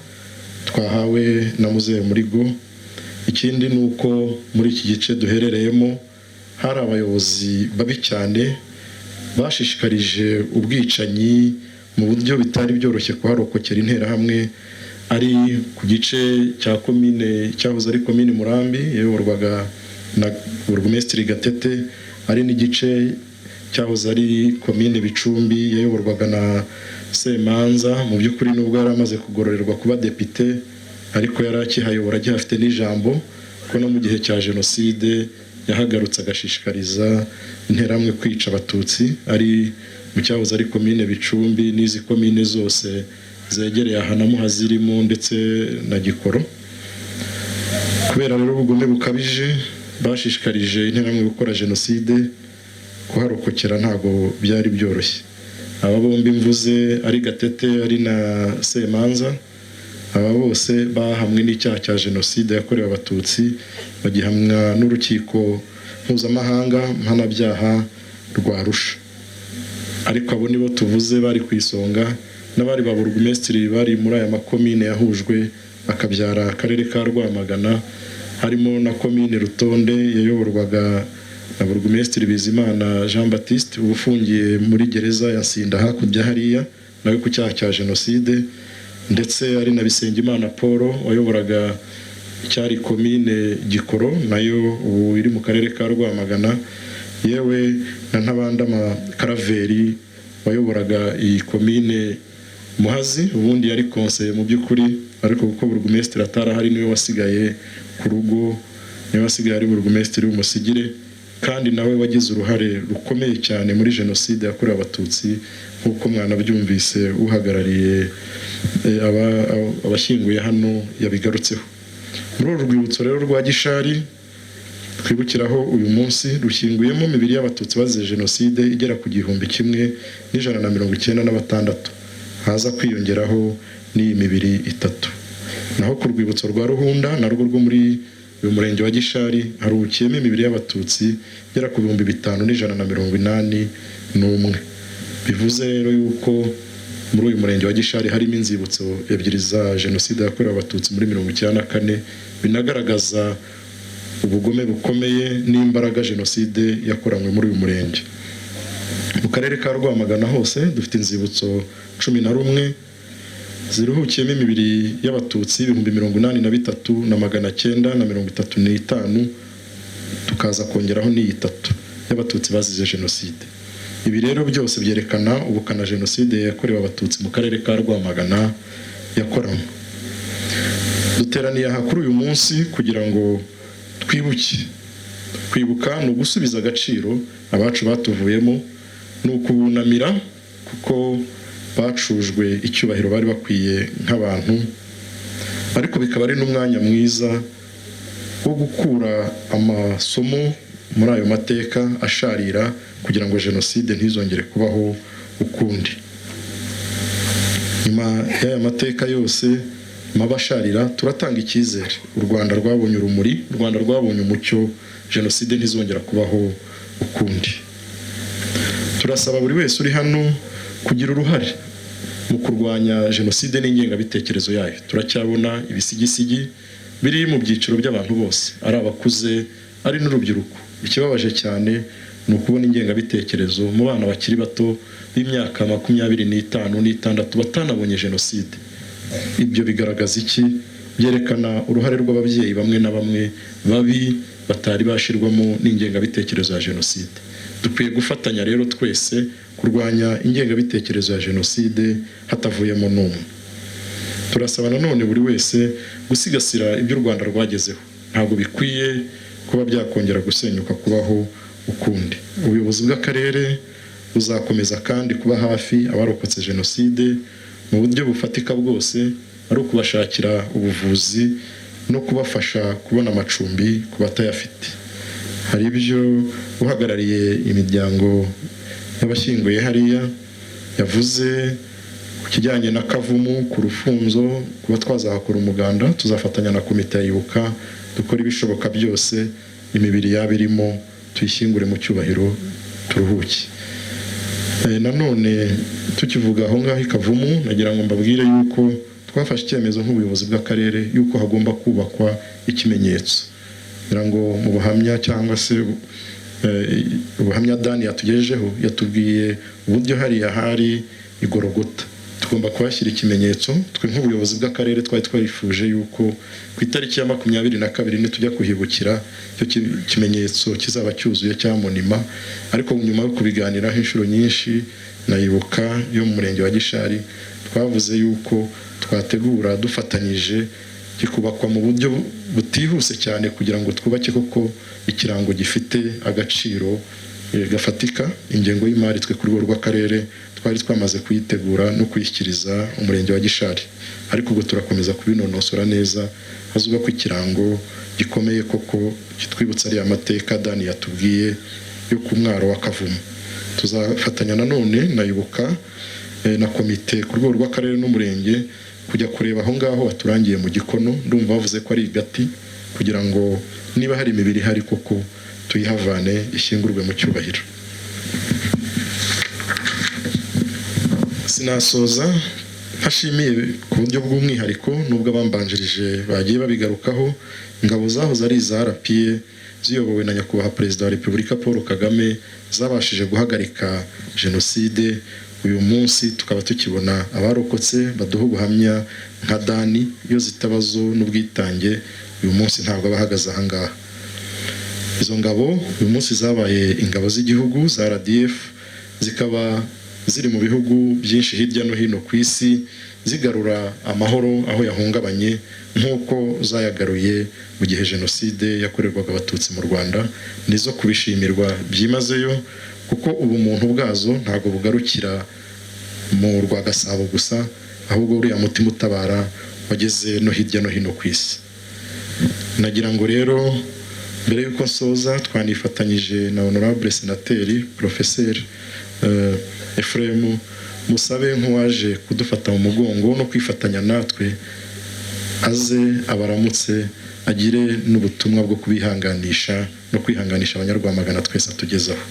twahawe na Muzehe Murigo. Ikindi ni uko muri iki gice duherereyemo hari abayobozi babi cyane bashishikarije ubwicanyi mu buryo bitari byoroshye kuharokokera Interahamwe, ari ku gice cya komine cyahoze ari komine Murambi yayoborwaga na Burugumesitiri Gatete, ari n'igice cyahoze ari komine Bicumbi yayoborwaga na Semanza. Mu by'ukuri nubwo yari amaze kugororerwa kuba depite, ariko yari akihayobora, agihafite n'ijambo, ko no mu gihe cya jenoside yahagarutse agashishikariza Interahamwe kwica Abatutsi, ari mu cyahoze ari komine Bicumbi n'izi komine zose zegereye aha na Muhazi irimo ndetse na Gikoro. Kubera rero ubugome bukabije bashishikarije Interahamwe gukora jenoside, kuharokokera ntabwo byari byoroshye. Aba bombi mvuze, ari Gatete ari na Semanza, aba bose bahamwe n'icyaha cya jenoside yakorewe Abatutsi, bagihamwa n'Urukiko Mpuzamahanga Mpanabyaha rwa Arusha. Ariko abo nibo tuvuze bari ku isonga, n'abari ba burugumesitiri bari muri aya makomine yahujwe akabyara akarere ka Rwamagana, harimo na komine Rutonde yayoborwaga na burugumesitiri Bizimana Jean Baptiste, uba ufungiye muri gereza ya Nsinda hakurya hariya, nawe ku cyaha cya jenoside, ndetse ari na Bisengimana Paul wayoboraga icyari komine Gikoro, nayo ubu iri mu karere ka Rwamagana, yewe na Ntabandama Karaveri wayoboraga iyi komine Muhazi, ubundi yari konseye mu by'ukuri, ariko kuko burugumesitiri atarahari niwe wasigaye ku rugo, niwe wasigaye ari burugumesitiri w'umusigire, kandi nawe wagize uruhare rukomeye cyane muri jenoside yakorewe Abatutsi, nk'uko mwanabyumvise uhagarariye abashyinguye hano yabigarutseho. Muri uru rwibutso rero rwa Gishari twibukiraho uyu munsi, rushyinguyemo imibiri y'Abatutsi bazize jenoside igera ku 1196, haza kwiyongeraho n'iyi mibiri itatu. Naho ku rwibutso rwa Ruhunda, narwo rwo muri uyu murenge wa Gishari, haruhukiyemo imibiri y'Abatutsi igera ku 5181. Bivuze rero yuko muri uyu murenge wa Gishari harimo inzibutso ebyiri za jenoside yakorewe Abatutsi muri 94, binagaragaza ubugome bukomeye n'imbaraga jenoside yakoranywe muri uyu murenge. Mu karere ka Rwamagana hose dufite inzibutso 11 ziruhukiyemo imibiri y'Abatutsi 83,935, tukaza kongeraho n'iyi itatu y'Abatutsi bazize jenoside. Ibi rero byose byerekana ubukana jenoside yakorewe Abatutsi mu karere ka Rwamagana yakoranywe. Duteraniye aha kuri uyu munsi kugira ngo twibuke. Kwibuka ni ugusubiza agaciro abacu batuvuyemo, ni ukubunamira kuko bacujwe icyubahiro bari bakwiye nk'abantu, ariko bikaba ari n'umwanya mwiza wo gukura amasomo muri ayo mateka asharira, kugira ngo jenoside ntizongere kubaho ukundi. Nyuma y'aya mateka yose mabi asharira, turatanga icyizere. U Rwanda rwabonye urumuri, u Rwanda rwabonye umucyo, jenoside ntizongera kubaho ukundi. Turasaba buri wese uri hano kugira uruhare mu kurwanya jenoside n'ingengabitekerezo yayo. Turacyabona ibisigisigi biri mu byiciro by'abantu bose, ari abakuze ari n'urubyiruko. Ikibabaje cyane ni ukubona ingengabitekerezo mu bana bakiri bato b'imyaka 25 n'itandatu batanabonye jenoside. Ibyo bigaragaza iki? Byerekana uruhare rw'ababyeyi bamwe na bamwe babi batari bashirwamo n'ingengabitekerezo ya jenoside. Dukwiye gufatanya rero twese kurwanya ingengabitekerezo ya jenoside hatavuyemo n'umwe. Turasaba nanone buri wese gusigasira ibyo u Rwanda rwagezeho. Ntabwo bikwiye kuba byakongera gusenyuka kubaho ukundi. Ubuyobozi bw'akarere buzakomeza kandi kuba hafi abarokotse jenoside mu buryo bufatika bwose, ari ukubashakira ubuvuzi no kubafasha kubona amacumbi ku batayafite. Hari ibyo uhagarariye imiryango y'abashyinguye hariya yavuze ku kijyanye na Kavumu ku Rufunzo, kuba twazahakora umuganda. Tuzafatanya na komite ya Ibuka dukora ibishoboka byose, imibiri yaba irimo tuyishyingure mu cyubahiro, turuhuke. Nanone tukivuga aho ngaho i Kavumu, nagira ngo mbabwire yuko twafashe icyemezo nk'ubuyobozi bw'akarere yuko hagomba kubakwa ikimenyetso. Ngira ngo mu buhamya cyangwa se ubuhamya Dani yatugejejeho, yatubwiye uburyo hariya hari igorogota. Tugomba kuhashyira ikimenyetso. Twe nk'ubuyobozi bw'akarere twari twifuje yuko ku itariki ya 22 nitujya kuhibukira, icyo kimenyetso kizaba cyuzuye cya monument. Ariko nyuma yo kubiganiraho inshuro nyinshi na Ibuka yo mu murenge wa Gishari, twavuze yuko twategura dufatanyije kikubakwa mu buryo butihuse cyane, kugira ngo twubake koko ikirango gifite agaciro gafatika. Ingengo y'imari twe ku rwego rw'akarere twari twamaze kuyitegura no kuyishyikiriza umurenge wa Gishari, ariko ubwo turakomeza kubinonosora neza, hazubakwa ikirango gikomeye koko kitwibutsa ariya mateka Dani yatubwiye yo ku mwaro wa Kavumu. Tuzafatanya nanone na Ibuka na komite ku rwego rw'akarere n'umurenge kujya kureba aho ngaho baturangiye mu Gikono, ndumva bavuze ko ari igati, kugira ngo niba hari imibiri ihari koko tuyihavane, ishyingurwe mu cyubahiro. Sinasoza ntashimiye ku buryo bw'umwihariko, nubwo abambanjirije bagiye babigarukaho, ingabo zahoze ari iza RPA ziyobowe na Nyakubahwa Perezida wa Repubulika Paul Kagame, zabashije guhagarika jenoside. Uyu munsi tukaba tukibona abarokotse baduha ubuhamya nka Dani. Iyo zitabazo n'ubwitange, uyu munsi ntabwo aba ahagaze aha ngaha. Izo ngabo uyu munsi zabaye ingabo z'igihugu za RDF, zikaba ziri mu bihugu byinshi hirya no hino ku isi, zigarura amahoro aho yahungabanye, nk'uko zayagaruye mu gihe jenoside yakorerwaga Abatutsi mu Rwanda. Nizo kubishimirwa byimazeyo, kuko ubumuntu bwazo ntabwo bugarukira mu rwa Gasabo gusa, ahubwo uriya mutima utabara wageze no hirya no hino ku isi. Nagira ngo rero mbere y'uko nsoza, twanifatanyije na Honorable Senateri Professeur Ephraim Musabe, nk'uwaje kudufata mu mugongo no kwifatanya natwe, aze abaramutse, agire n'ubutumwa bwo kubihanganisha no kwihanganisha Abanyarwamagana twese atugezaho.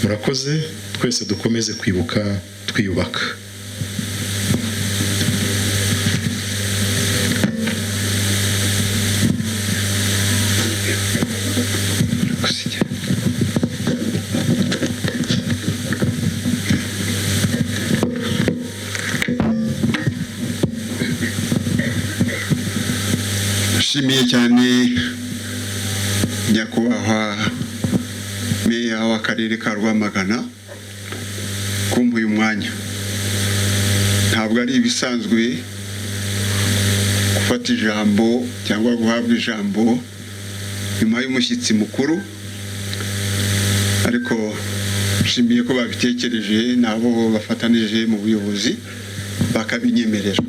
Murakoze. Twese dukomeze kwibuka twiyubaka. Nshimiye cyane Nyakubahwa Meya w'akarere ka Rwamagana kumpa uyu mwanya. Ntabwo ari ibisanzwe gufata ijambo cyangwa guhabwa ijambo nyuma y'umushyitsi mukuru, ariko nshimiye ko babitekereje n'abo bafatanije mu buyobozi bakabinyemerera.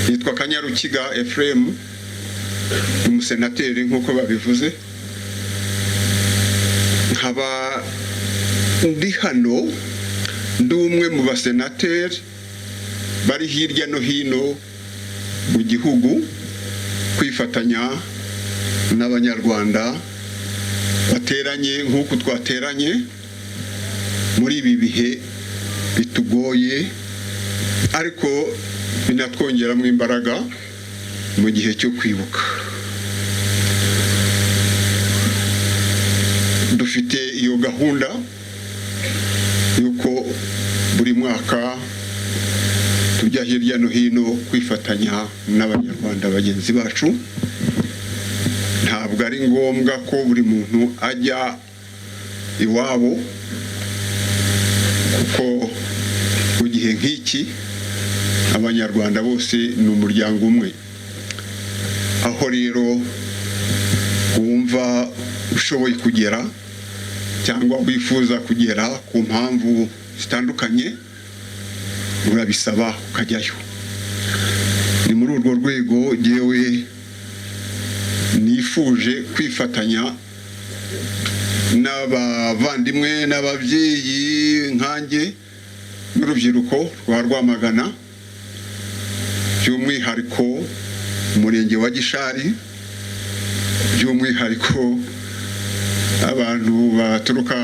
Nitwa Kanyarukiga Ephraim, umusenateri nk'uko babivuze, nkaba ndi hano ndi umwe mu basenateri bari hirya no hino mu gihugu kwifatanya n'Abanyarwanda bateranye nk'uko twateranye muri ibi bihe bitugoye, ariko binatwongeramo imbaraga mu gihe cyo kwibuka. Dufite iyo gahunda y'uko buri mwaka tujya hirya no hino kwifatanya n'Abanyarwanda bagenzi bacu. Ntabwo ari ngombwa ko buri muntu ajya iwabo, kuko mu gihe nk'iki Abanyarwanda bose ni umuryango umwe. Aho rero wumva ushoboye kugera cyangwa wifuza kugera ku mpamvu zitandukanye, urabisaba ukajyayo. Ni muri urwo rwego jyewe nifuje kwifatanya n'abavandimwe n'ababyeyi nkanjye n'urubyiruko rwa Rwamagana, by'umwihariko umurenge wa Gishari, by'umwihariko abantu baturuka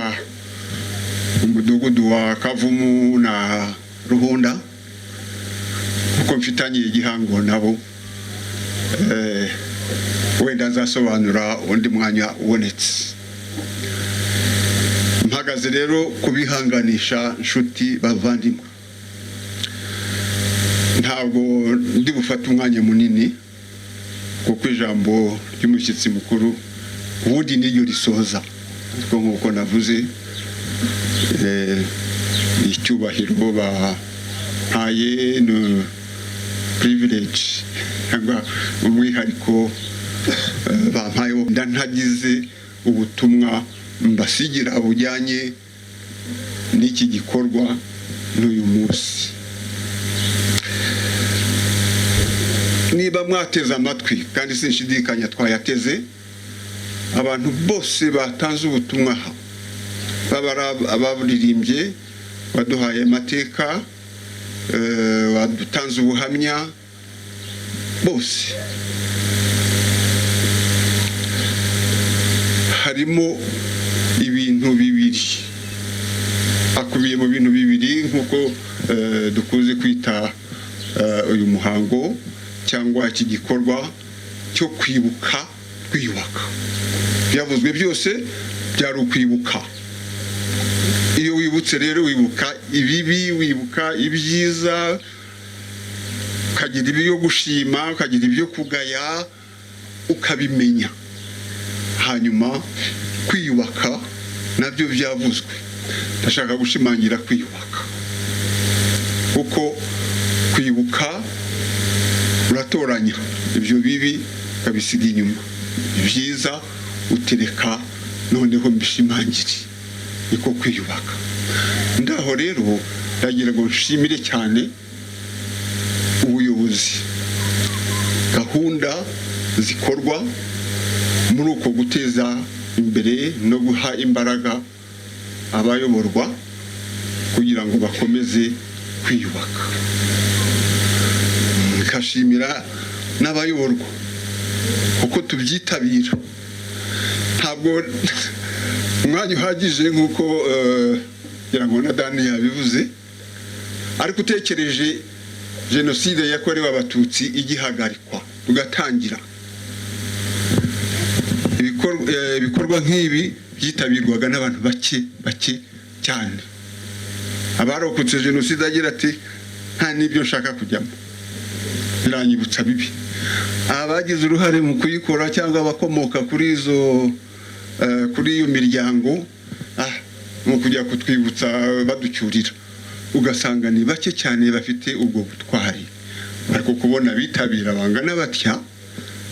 mu mudugudu wa Kavumu na Ruhunda, kuko mfitanye igihango nabo. Wenda nzasobanura undi mwanya ubonetse. Mpagaze rero kubihanganisha nshuti bavandimwe. Ntabwo ndi bufate umwanya munini, kuko ijambo ry'umushyitsi mukuru ubundi niryo risoza. Ariko nk'uko navuze, ni icyubahiro bampaye, ni privilege cyangwa umwihariko bampaye, ntagize ubutumwa mbasigira bujyanye n'iki gikorwa n'uyu munsi. Niba mwateze amatwi, kandi sinshidikanya twayateze, abantu bose batanze ubutumwa aha, baba ari abaririmbye, baduhaye amateka, badutanze ubuhamya, bose harimo ibintu bibiri, akubiye mu bintu bibiri nk'uko dukunze kwita uyu muhango cyangwa iki gikorwa cyo kwibuka twiyubaka. Byavuzwe byose byari ukwibuka. Iyo wibutse rero wibuka ibibi, wibuka ibyiza, ukagira ibyo gushima, ukagira ibyo kugaya, ukabimenya. Hanyuma kwiyubaka nabyo byavuzwe. Ndashaka gushimangira kwiyubaka, kuko kwibuka uratoranya ibyo bibi ukabisiga inyuma, ibyiza utereka noneho mbishimangire, niko kwiyubaka. Ndaho rero ndagira ngo nshimire cyane ubuyobozi, gahunda zikorwa muri uko guteza imbere no guha imbaraga abayoborwa kugira ngo bakomeze kwiyubaka. Nkashimira n'abayoborwa kuko tubyitabira. Ntabwo umwanya uhagije nk'uko ngira ngo na Dani yabivuze, ariko utekereje jenoside yakorewe Abatutsi igihagarikwa tugatangira ibikorwa nk'ibi byitabirwaga n'abantu bake bake cyane. Abarokotse jenoside agira ati nta n'ibyo nshaka kujyamo, biranyibutsa bibi. Abagize uruhare mu kuyikora cyangwa abakomoka kuri izo kuri iyo miryango, mu kujya kutwibutsa baducyurira, ugasanga ni bake cyane bafite ubwo butwari. Ariko kubona bitabira bangana batya,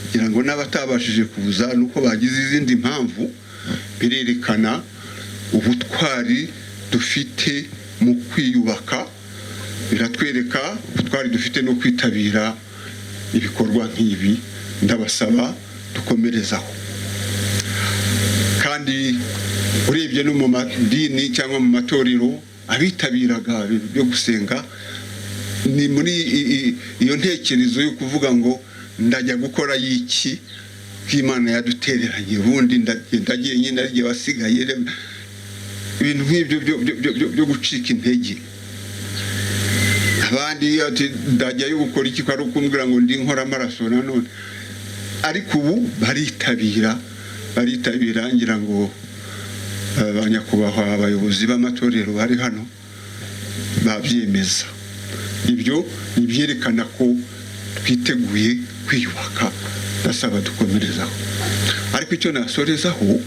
kugira ngo n'abatabashije kuza nuko bagize izindi mpamvu, birerekana ubutwari dufite mu kwiyubaka, biratwereka ubutwari dufite no kwitabira ibikorwa nk'ibi. Ndabasaba dukomerezaho. Kandi urebye no mu madini cyangwa mu matorero, abitabiraga ibintu byo gusenga ni muri iyo ntekerezo yo kuvuga ngo ndajya gukora y'iki k'Imana yadutereranye, ubundi ndagenda jyenyine ari jye wasigaye, ibintu nk'ibyo byo gucika intege. Abandi ati ndajyayo gukora iki, ko ari ukumbwira ngo ndi nkora amaraso nanone. Ariko ubu baritabira, baritabira. Ngira ngo ba nyakubahwa abayobozi b'amatorero bari hano babyemeza. Ibyo ni ibyerekana ko twiteguye kwiyubaka. Ndasaba dukomerezaho. Ariko icyo nasorezaho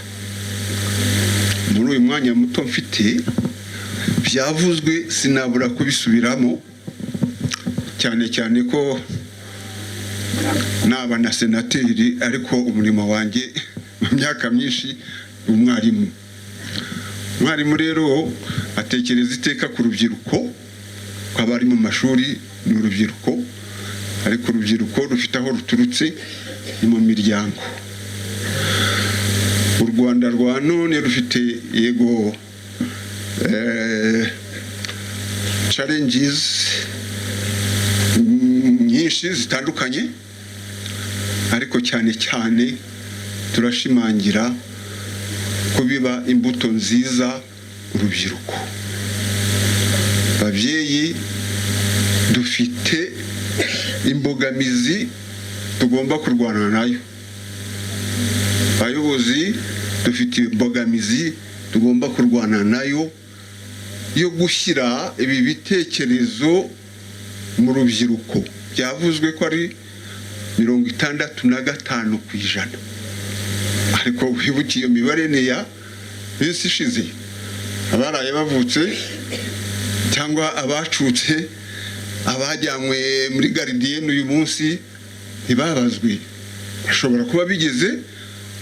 muri uyu mwanya muto mfite, byavuzwe sinabura kubisubiramo, cyane cyane ko naba na senateri, ariko umurimo wanjye mu myaka myinshi ni umwarimu. Umwarimu rero atekereza iteka ku rubyiruko, ko abari mu mashuri ni urubyiruko, ariko urubyiruko rufite aho ruturutse, ni mu miryango. U Rwanda rwa none rufite yego challenges nyinshi zitandukanye, ariko cyane cyane turashimangira kubiba imbuto nziza urubyiruko. Babyeyi, dufite imbogamizi tugomba kurwana nayo. Bayobozi, dufite imbogamizi tugomba kurwana nayo yo gushyira ibi bitekerezo Mu rubyiruko byavuzwe ko ari 65%, ariko wibuke iyo mibare ni ya minsi ishize. Abaraye bavutse cyangwa abacutse, abajyanywe muri gardienne uyu munsi ntibabazwe, bashobora kuba bigeze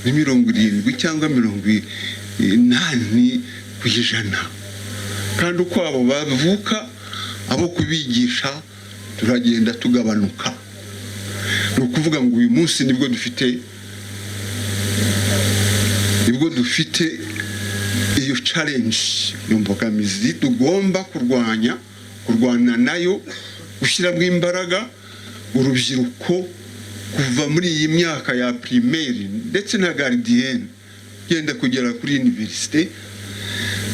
muri 70 cyangwa 80%. Kandi uko abo bavuka, abo kubigisha turagenda tugabanuka. Ni ukuvuga ngo uyu munsi nibwo dufite iyo challenge, iyo mbogamizi tugomba kurwanya, kurwana nayo, gushyiramo imbaraga urubyiruko kuva muri iyi myaka ya primaire ndetse na gardienne, genda kugera kuri université,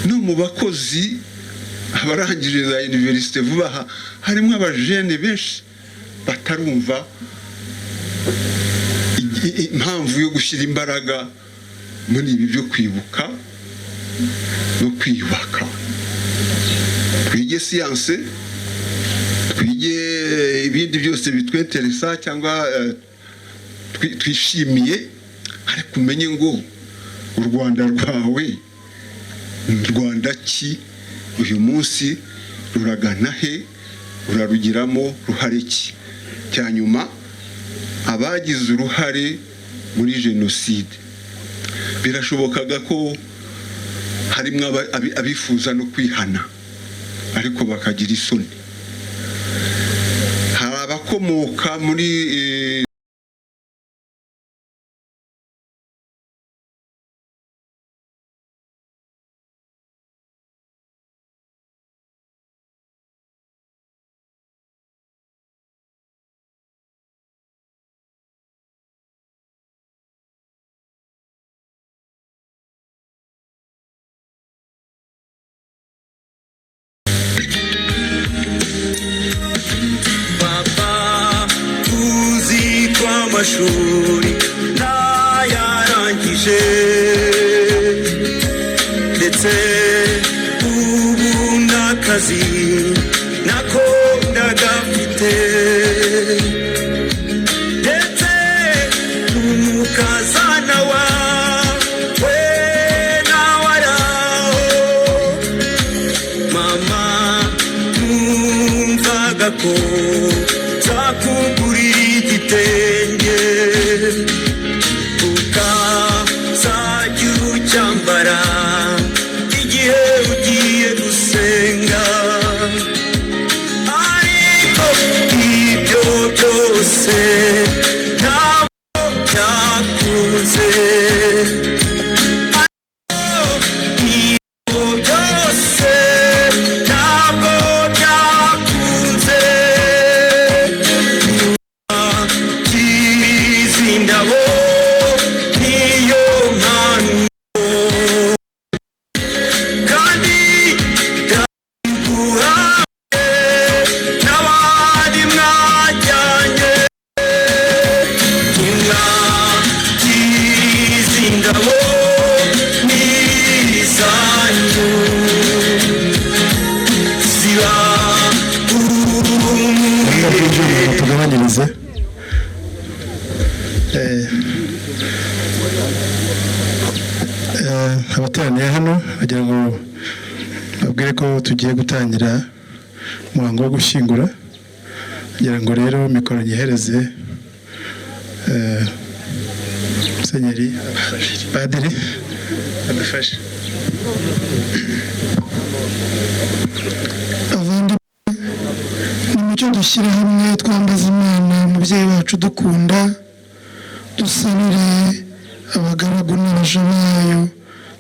no mu bakozi, abarangije za université vuba aha, harimo abajene benshi batarumva impamvu yo gushyira imbaraga muri ibi byo kwibuka no kwiyubaka. Twige siyanse, twige ibindi byose bitweteresa cyangwa twishimiye, ariko umenye ngo u Rwanda rwawe ni Rwanda ki uyu munsi, ruragana he, urarugiramo ruhare ki? Cya nyuma, abagize uruhare muri jenoside, birashobokaga ko harimo abifuza no kwihana ariko bakagira isoni. Hari abakomoka muri Papa, tuzi ko amashuri ntayarangije, ndetse ubu n'akazi nako ndagafite, ndetse n'umukazana wawe nawe araho. Mama, numvaga ko nzakugurira igitenge ukazajya ucyambara igihe ugiye gusenga, ariko ibyo byose ntabwo byakunze. Ibyo byose ntabwo byakunze. Izi ndabo niyo mpano, kandi ndaguhaye n'abandi mwajyanye. Izi ndabo ni izanyu, ziba Tugabanyirize. Abateraniye hano, bagira ngo babwire ko tugiye gutangira umuhango wo gushyingura. Kugira ngo rero mikoro nyihereze Musenyeri, Padiri adufashe. Bavandimwe, nimucyo dushyire hamwe, twambaze Imana umubyeyi wacu dukunda, dusabire abagaragu n'abaja bayo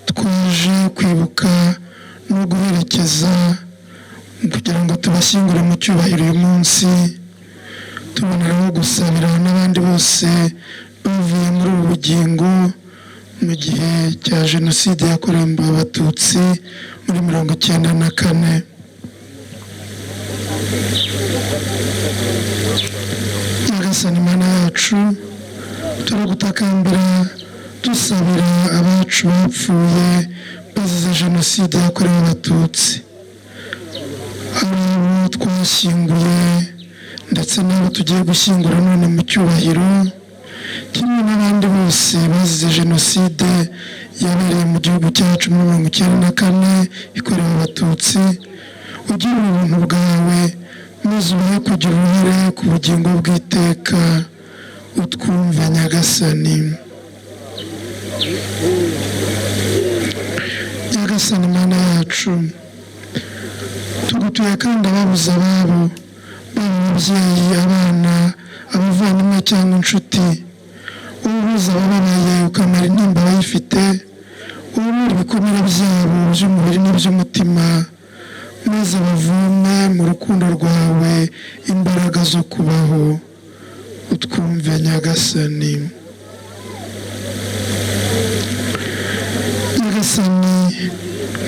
twaje kwibuka no guherekeza kugira ngo tubashyingure mu cyubahiro uyu munsi, tuboneraho gusabira n'abandi bose bavuye muri ubu bugingo mu gihe cya jenoside yakorewe Abatutsi muri 94. Nyagasani Mana yacu, turagutakambira dusabira abacu bapfuye bazize jenoside yakorewe Abatutsi, ari abo twashyinguye. Ndetse n'abo tugiye gushyingura none mu cyubahiro, kimwe n'abandi bose bazize jenoside yabereye mu gihugu cyacu muri 94 ikorewe Abatutsi, ugira ubuntu bwawe maze ubahe kugira uruhare ku bugingo bw'iteka. Utwumve Nyagasani. Nyagasani Mana yacu, tugutuye kandi ababuze ababo, baba ababyeyi, abana, abavandimwe cyangwa inshuti. Ubuze abababaye ukamara intimba abayifite, womora ibikomere byabo by'umubiri n'iby'umutima, maze bavome mu rukundo rwawe imbaraga zo kubaho. Utwumve Nyagasani. Nyagasani,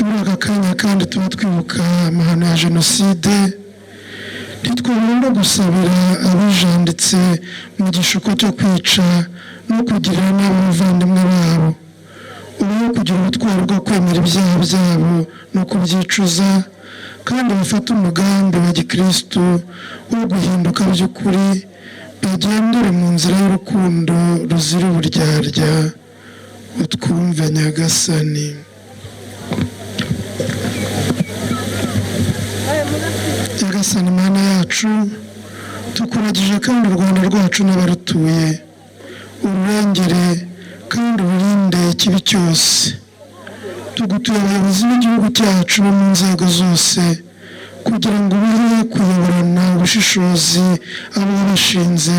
muri aka kanya kandi tuba twibuka amahano ya jenoside, ntitwabura gusabira abijanditse mu gishuko cyo kwica no kugirira nabi abavandimwe babo, ubahe kugira ubutwari bwo kwemera ibyaha byabo no kubyicuza, kandi bafate umugambi wa gikristu wo guhinduka by'ukuri, bagendere mu nzira y'urukundo ruzira uburyarya. Utwumve Nyagasani. Nyagasani Mana yacu, tukuragije kandi u Rwanda rwacu n'abarutuye, ururengere kandi ururinde ikibi cyose. Tugutuye abayobozi b'igihugu cyacu bo mu nzego zose, kugira ngo ubahe kuyoborana ubushishozi abo wabashinze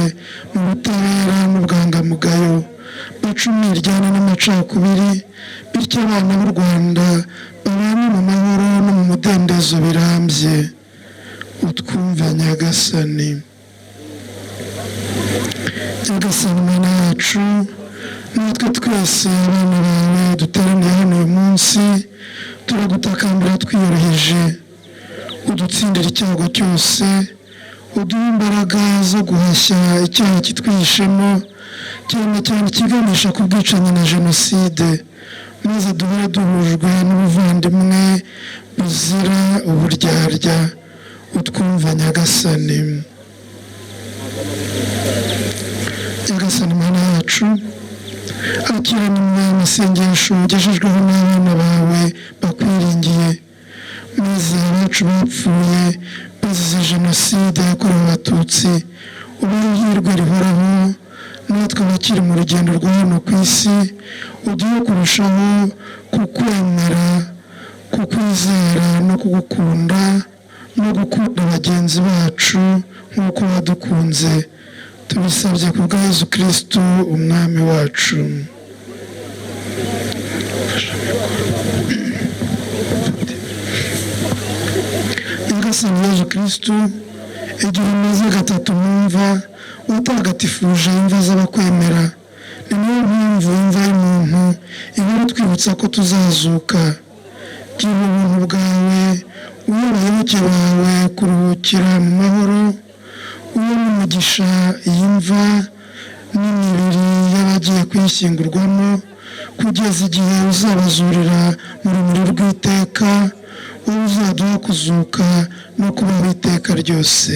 mu butabera n'ubwangamugayo, bace umwiryane n'amacakubiri, bityo abana b'u Rwanda babane mu mahoro no mu mudendezo birambye. Utwumve Nyagasani. Nyagasani Mana yacu, natwe twese abana bawe duteraniye hano uyu munsi, turagutakambira twiyoroheje, udutsindira icyago cyose, uduhe imbaraga zo guhashya icyaha kitwihishemo, cyane cyane ikiganisha ku bwicanyi na jenoside, maze duhore duhujwe n'ubuvandimwe buzira uburyarya. Utwumve Nyagasani. Nyagasani Mana yacu, akira nyuma y'amasengesho ugejejweho n'abana bawe bakwiringiye, maze abacu bapfuye bazize jenoside yakorewe Abatutsi ubahe ihirwe rihoraho, natwe abakiri mu rugendo rwa hano ku isi ugiye kurushaho kukwemera, kukwizera no kugukunda, no gukunda bagenzi bacu nk'uko wadukunze. Tubisabye ku bwa Yezu Kristu umwami wacu. Nyagasani Yezu Kristu, igihe umaze gatatu mwumva watagatifuje imva z'abakwemera, ni nayo mpamvu imva y'umuntu ihora itwibutsa ko tuzazuka. Gira ubuntu bwawe uhe abayoboke bawe kuruhukira mu mahoro, uhe n'umugisha iyi mva n'imibiri y'abagiye kuyishyingurwamo, kugeza igihe uzabazurira mu rumuri rw'iteka, wowe uzaduha kuzuka no kubaho iteka ryose.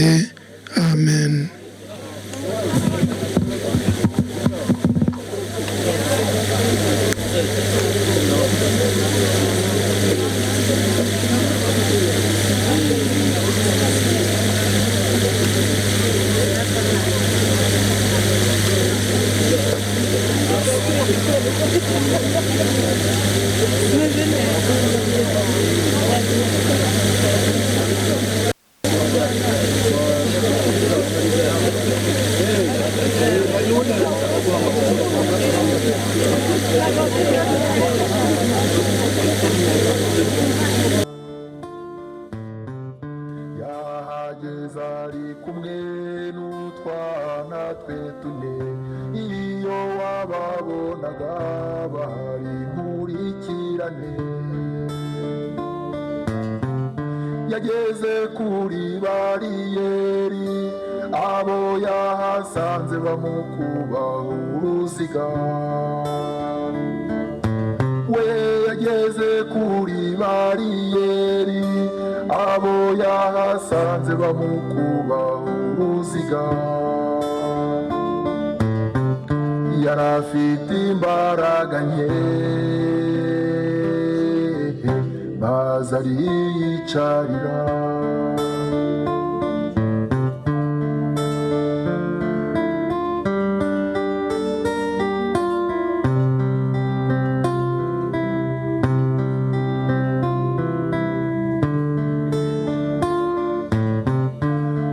Amen. Yahageze ari kumwe n'utwana twe tune, iyo wababonaga bari nkurikirane. Yageze kuri bariyeri, abo yahasanze bamukubaho uruziga. We yageze kuri bariyeri, abo yahasanze bamukubaho uruziga. ruziga. Yari afite imbaraga nke, maze ariyicarira.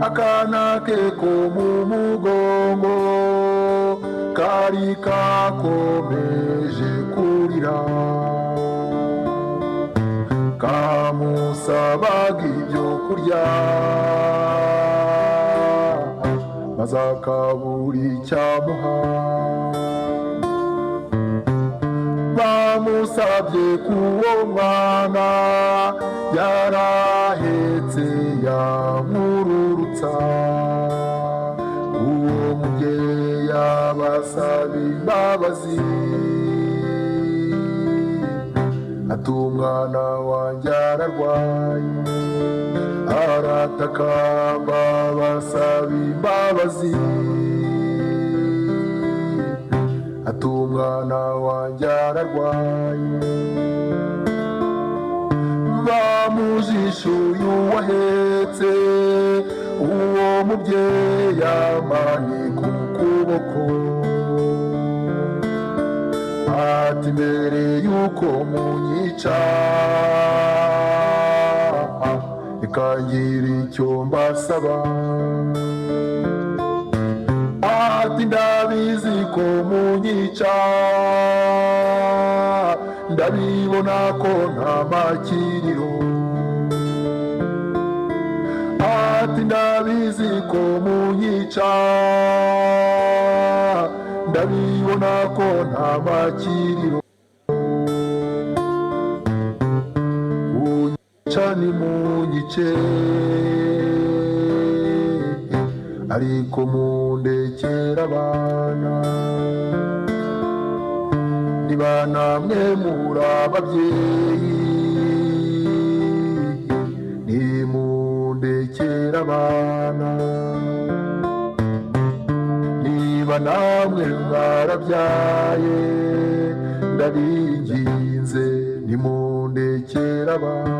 Akana ke ko mu mugongo kari kakomeje kurira, kamusabaga ibyo kurya maze akabura icyamuha. Bamusabye k'uwo mwana yarahetse yamwururutsa, uwo mubyeyi abasaba imbabazi, ati umwana wanjye ararwaye. Aratakamba basaba imbabazi, ati umwana wanjye ararwaye. Bamujishuye uwahetse uwo mubyeyi amanika ukuboko, ati mbere yuko munyica reka ngire icyo mbasaba. Ati ndabizi ko munyica, ndabibona ko nta makiriro. Ati ndabizi ko munyica, ndabibona ko nta makiriro. Unyica nimunyice, ariko mundekere abana. Niba namwe muri ababyeyi, nimundekere abana. Niba namwe mwarabyaye, ndabinginze nimundekere abana.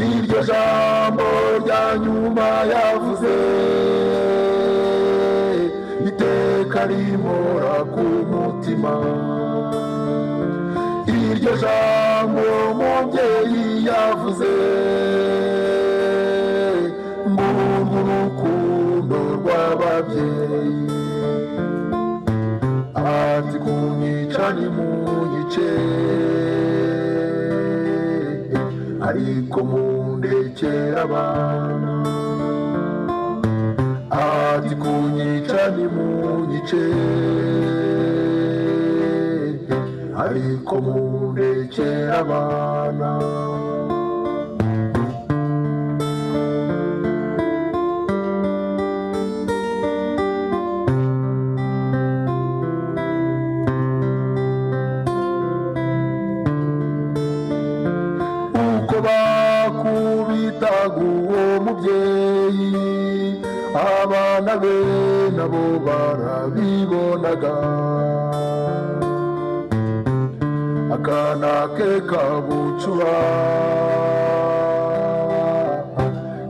Iryo jambo rya nyuma yavuze iteka rimora ku mutima. Iryo jambo umubyeyi yavuze, ngurwo urukundo rw'ababyeyi. Ati kunyica nimunyice, ariko mundekere abana. Ati kunyica nimunyice, ariko mundekere abana. Uko bakubitaga uwo mubyeyi, abana be nabo barabibonaga. Akana ke kabucura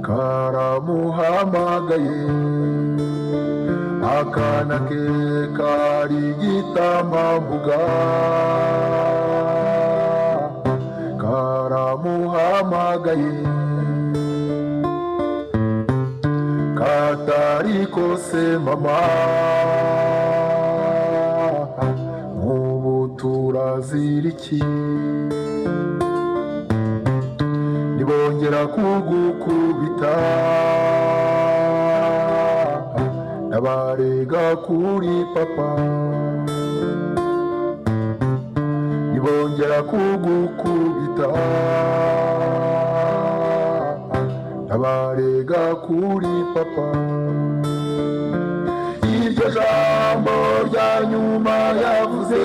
karamuhamagaye, akana ke kari igitambambuga karamuhamagaye. Katari kose mama, nk'ubu turazira iki? Nibongera kugukubita ndabarega kuri papa. Nibongera kugukubita ndabarega kuri papa. Iryo jambo rya nyuma yavuze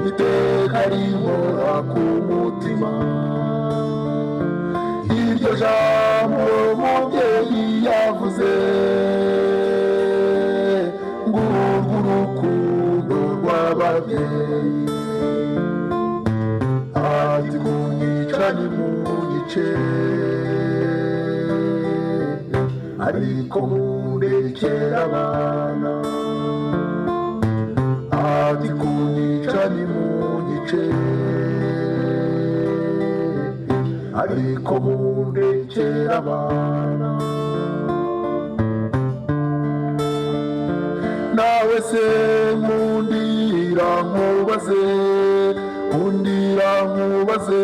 iteka rinkora ku mutima. Iryo jambo Ati kunyica nimunyice, ariko mundekere abana. Ati kunyica nimunyice, ariko mundekere abana. Nawe se nkundira nkubaze, nkundira nkubaze,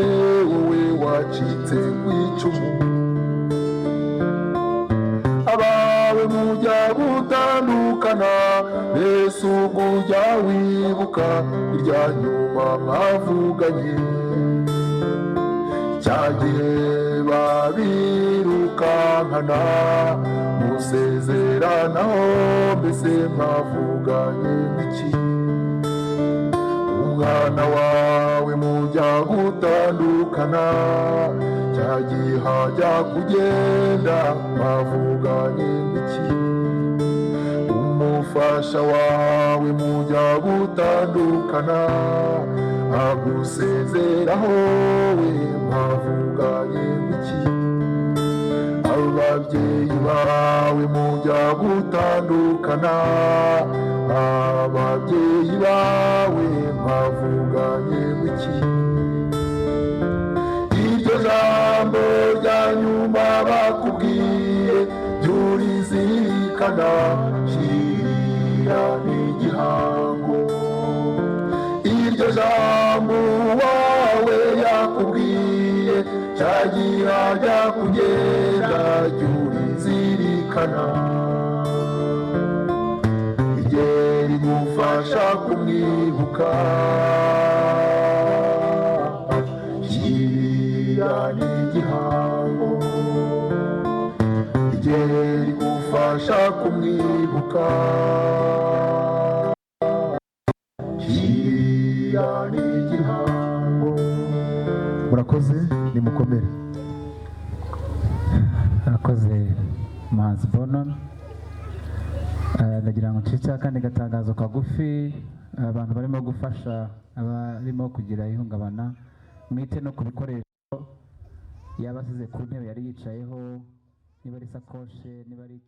wowe wacitse ku icumu, abawe mujya gutandukana, mbese ubwo ujya wibuka irya nyuma mwavuganye? Cya gihe babirukankana musezeranaho, mbese mwavuganye iki? Umwana wawe mujya gutandukana, cya gihe ajya kugenda, mwavuganye iki? Umufasha wawe mujya gutandukana, agusezeraho we, mwavuganye iki? Ababyeyi bawe mujya gutandukana, ababyeyi bawe mwavuganye iki? Iryo jambo rya nyuma bakubwiye jya urizirikana, kiriya ni igihango. Iryo jambo wawe yakubwiye cyagira ajya kugenda, jya urizirikana, ijye rigufasha kumwibuka. Kiriya ni igihango, ijye rigufasha kumwibuka. Kiriya ni igihango. Murakoze, nimukomere. Arakoze umuhanzi Bonon. Ndagira ngo nshyire akandi gatangazo kagufi. Abantu barimo gufasha abarimo kugira ihungabana, mwite no ku bikoresho yaba asize ku ntebe yari yicayeho, niba ari isakoshe, niba ari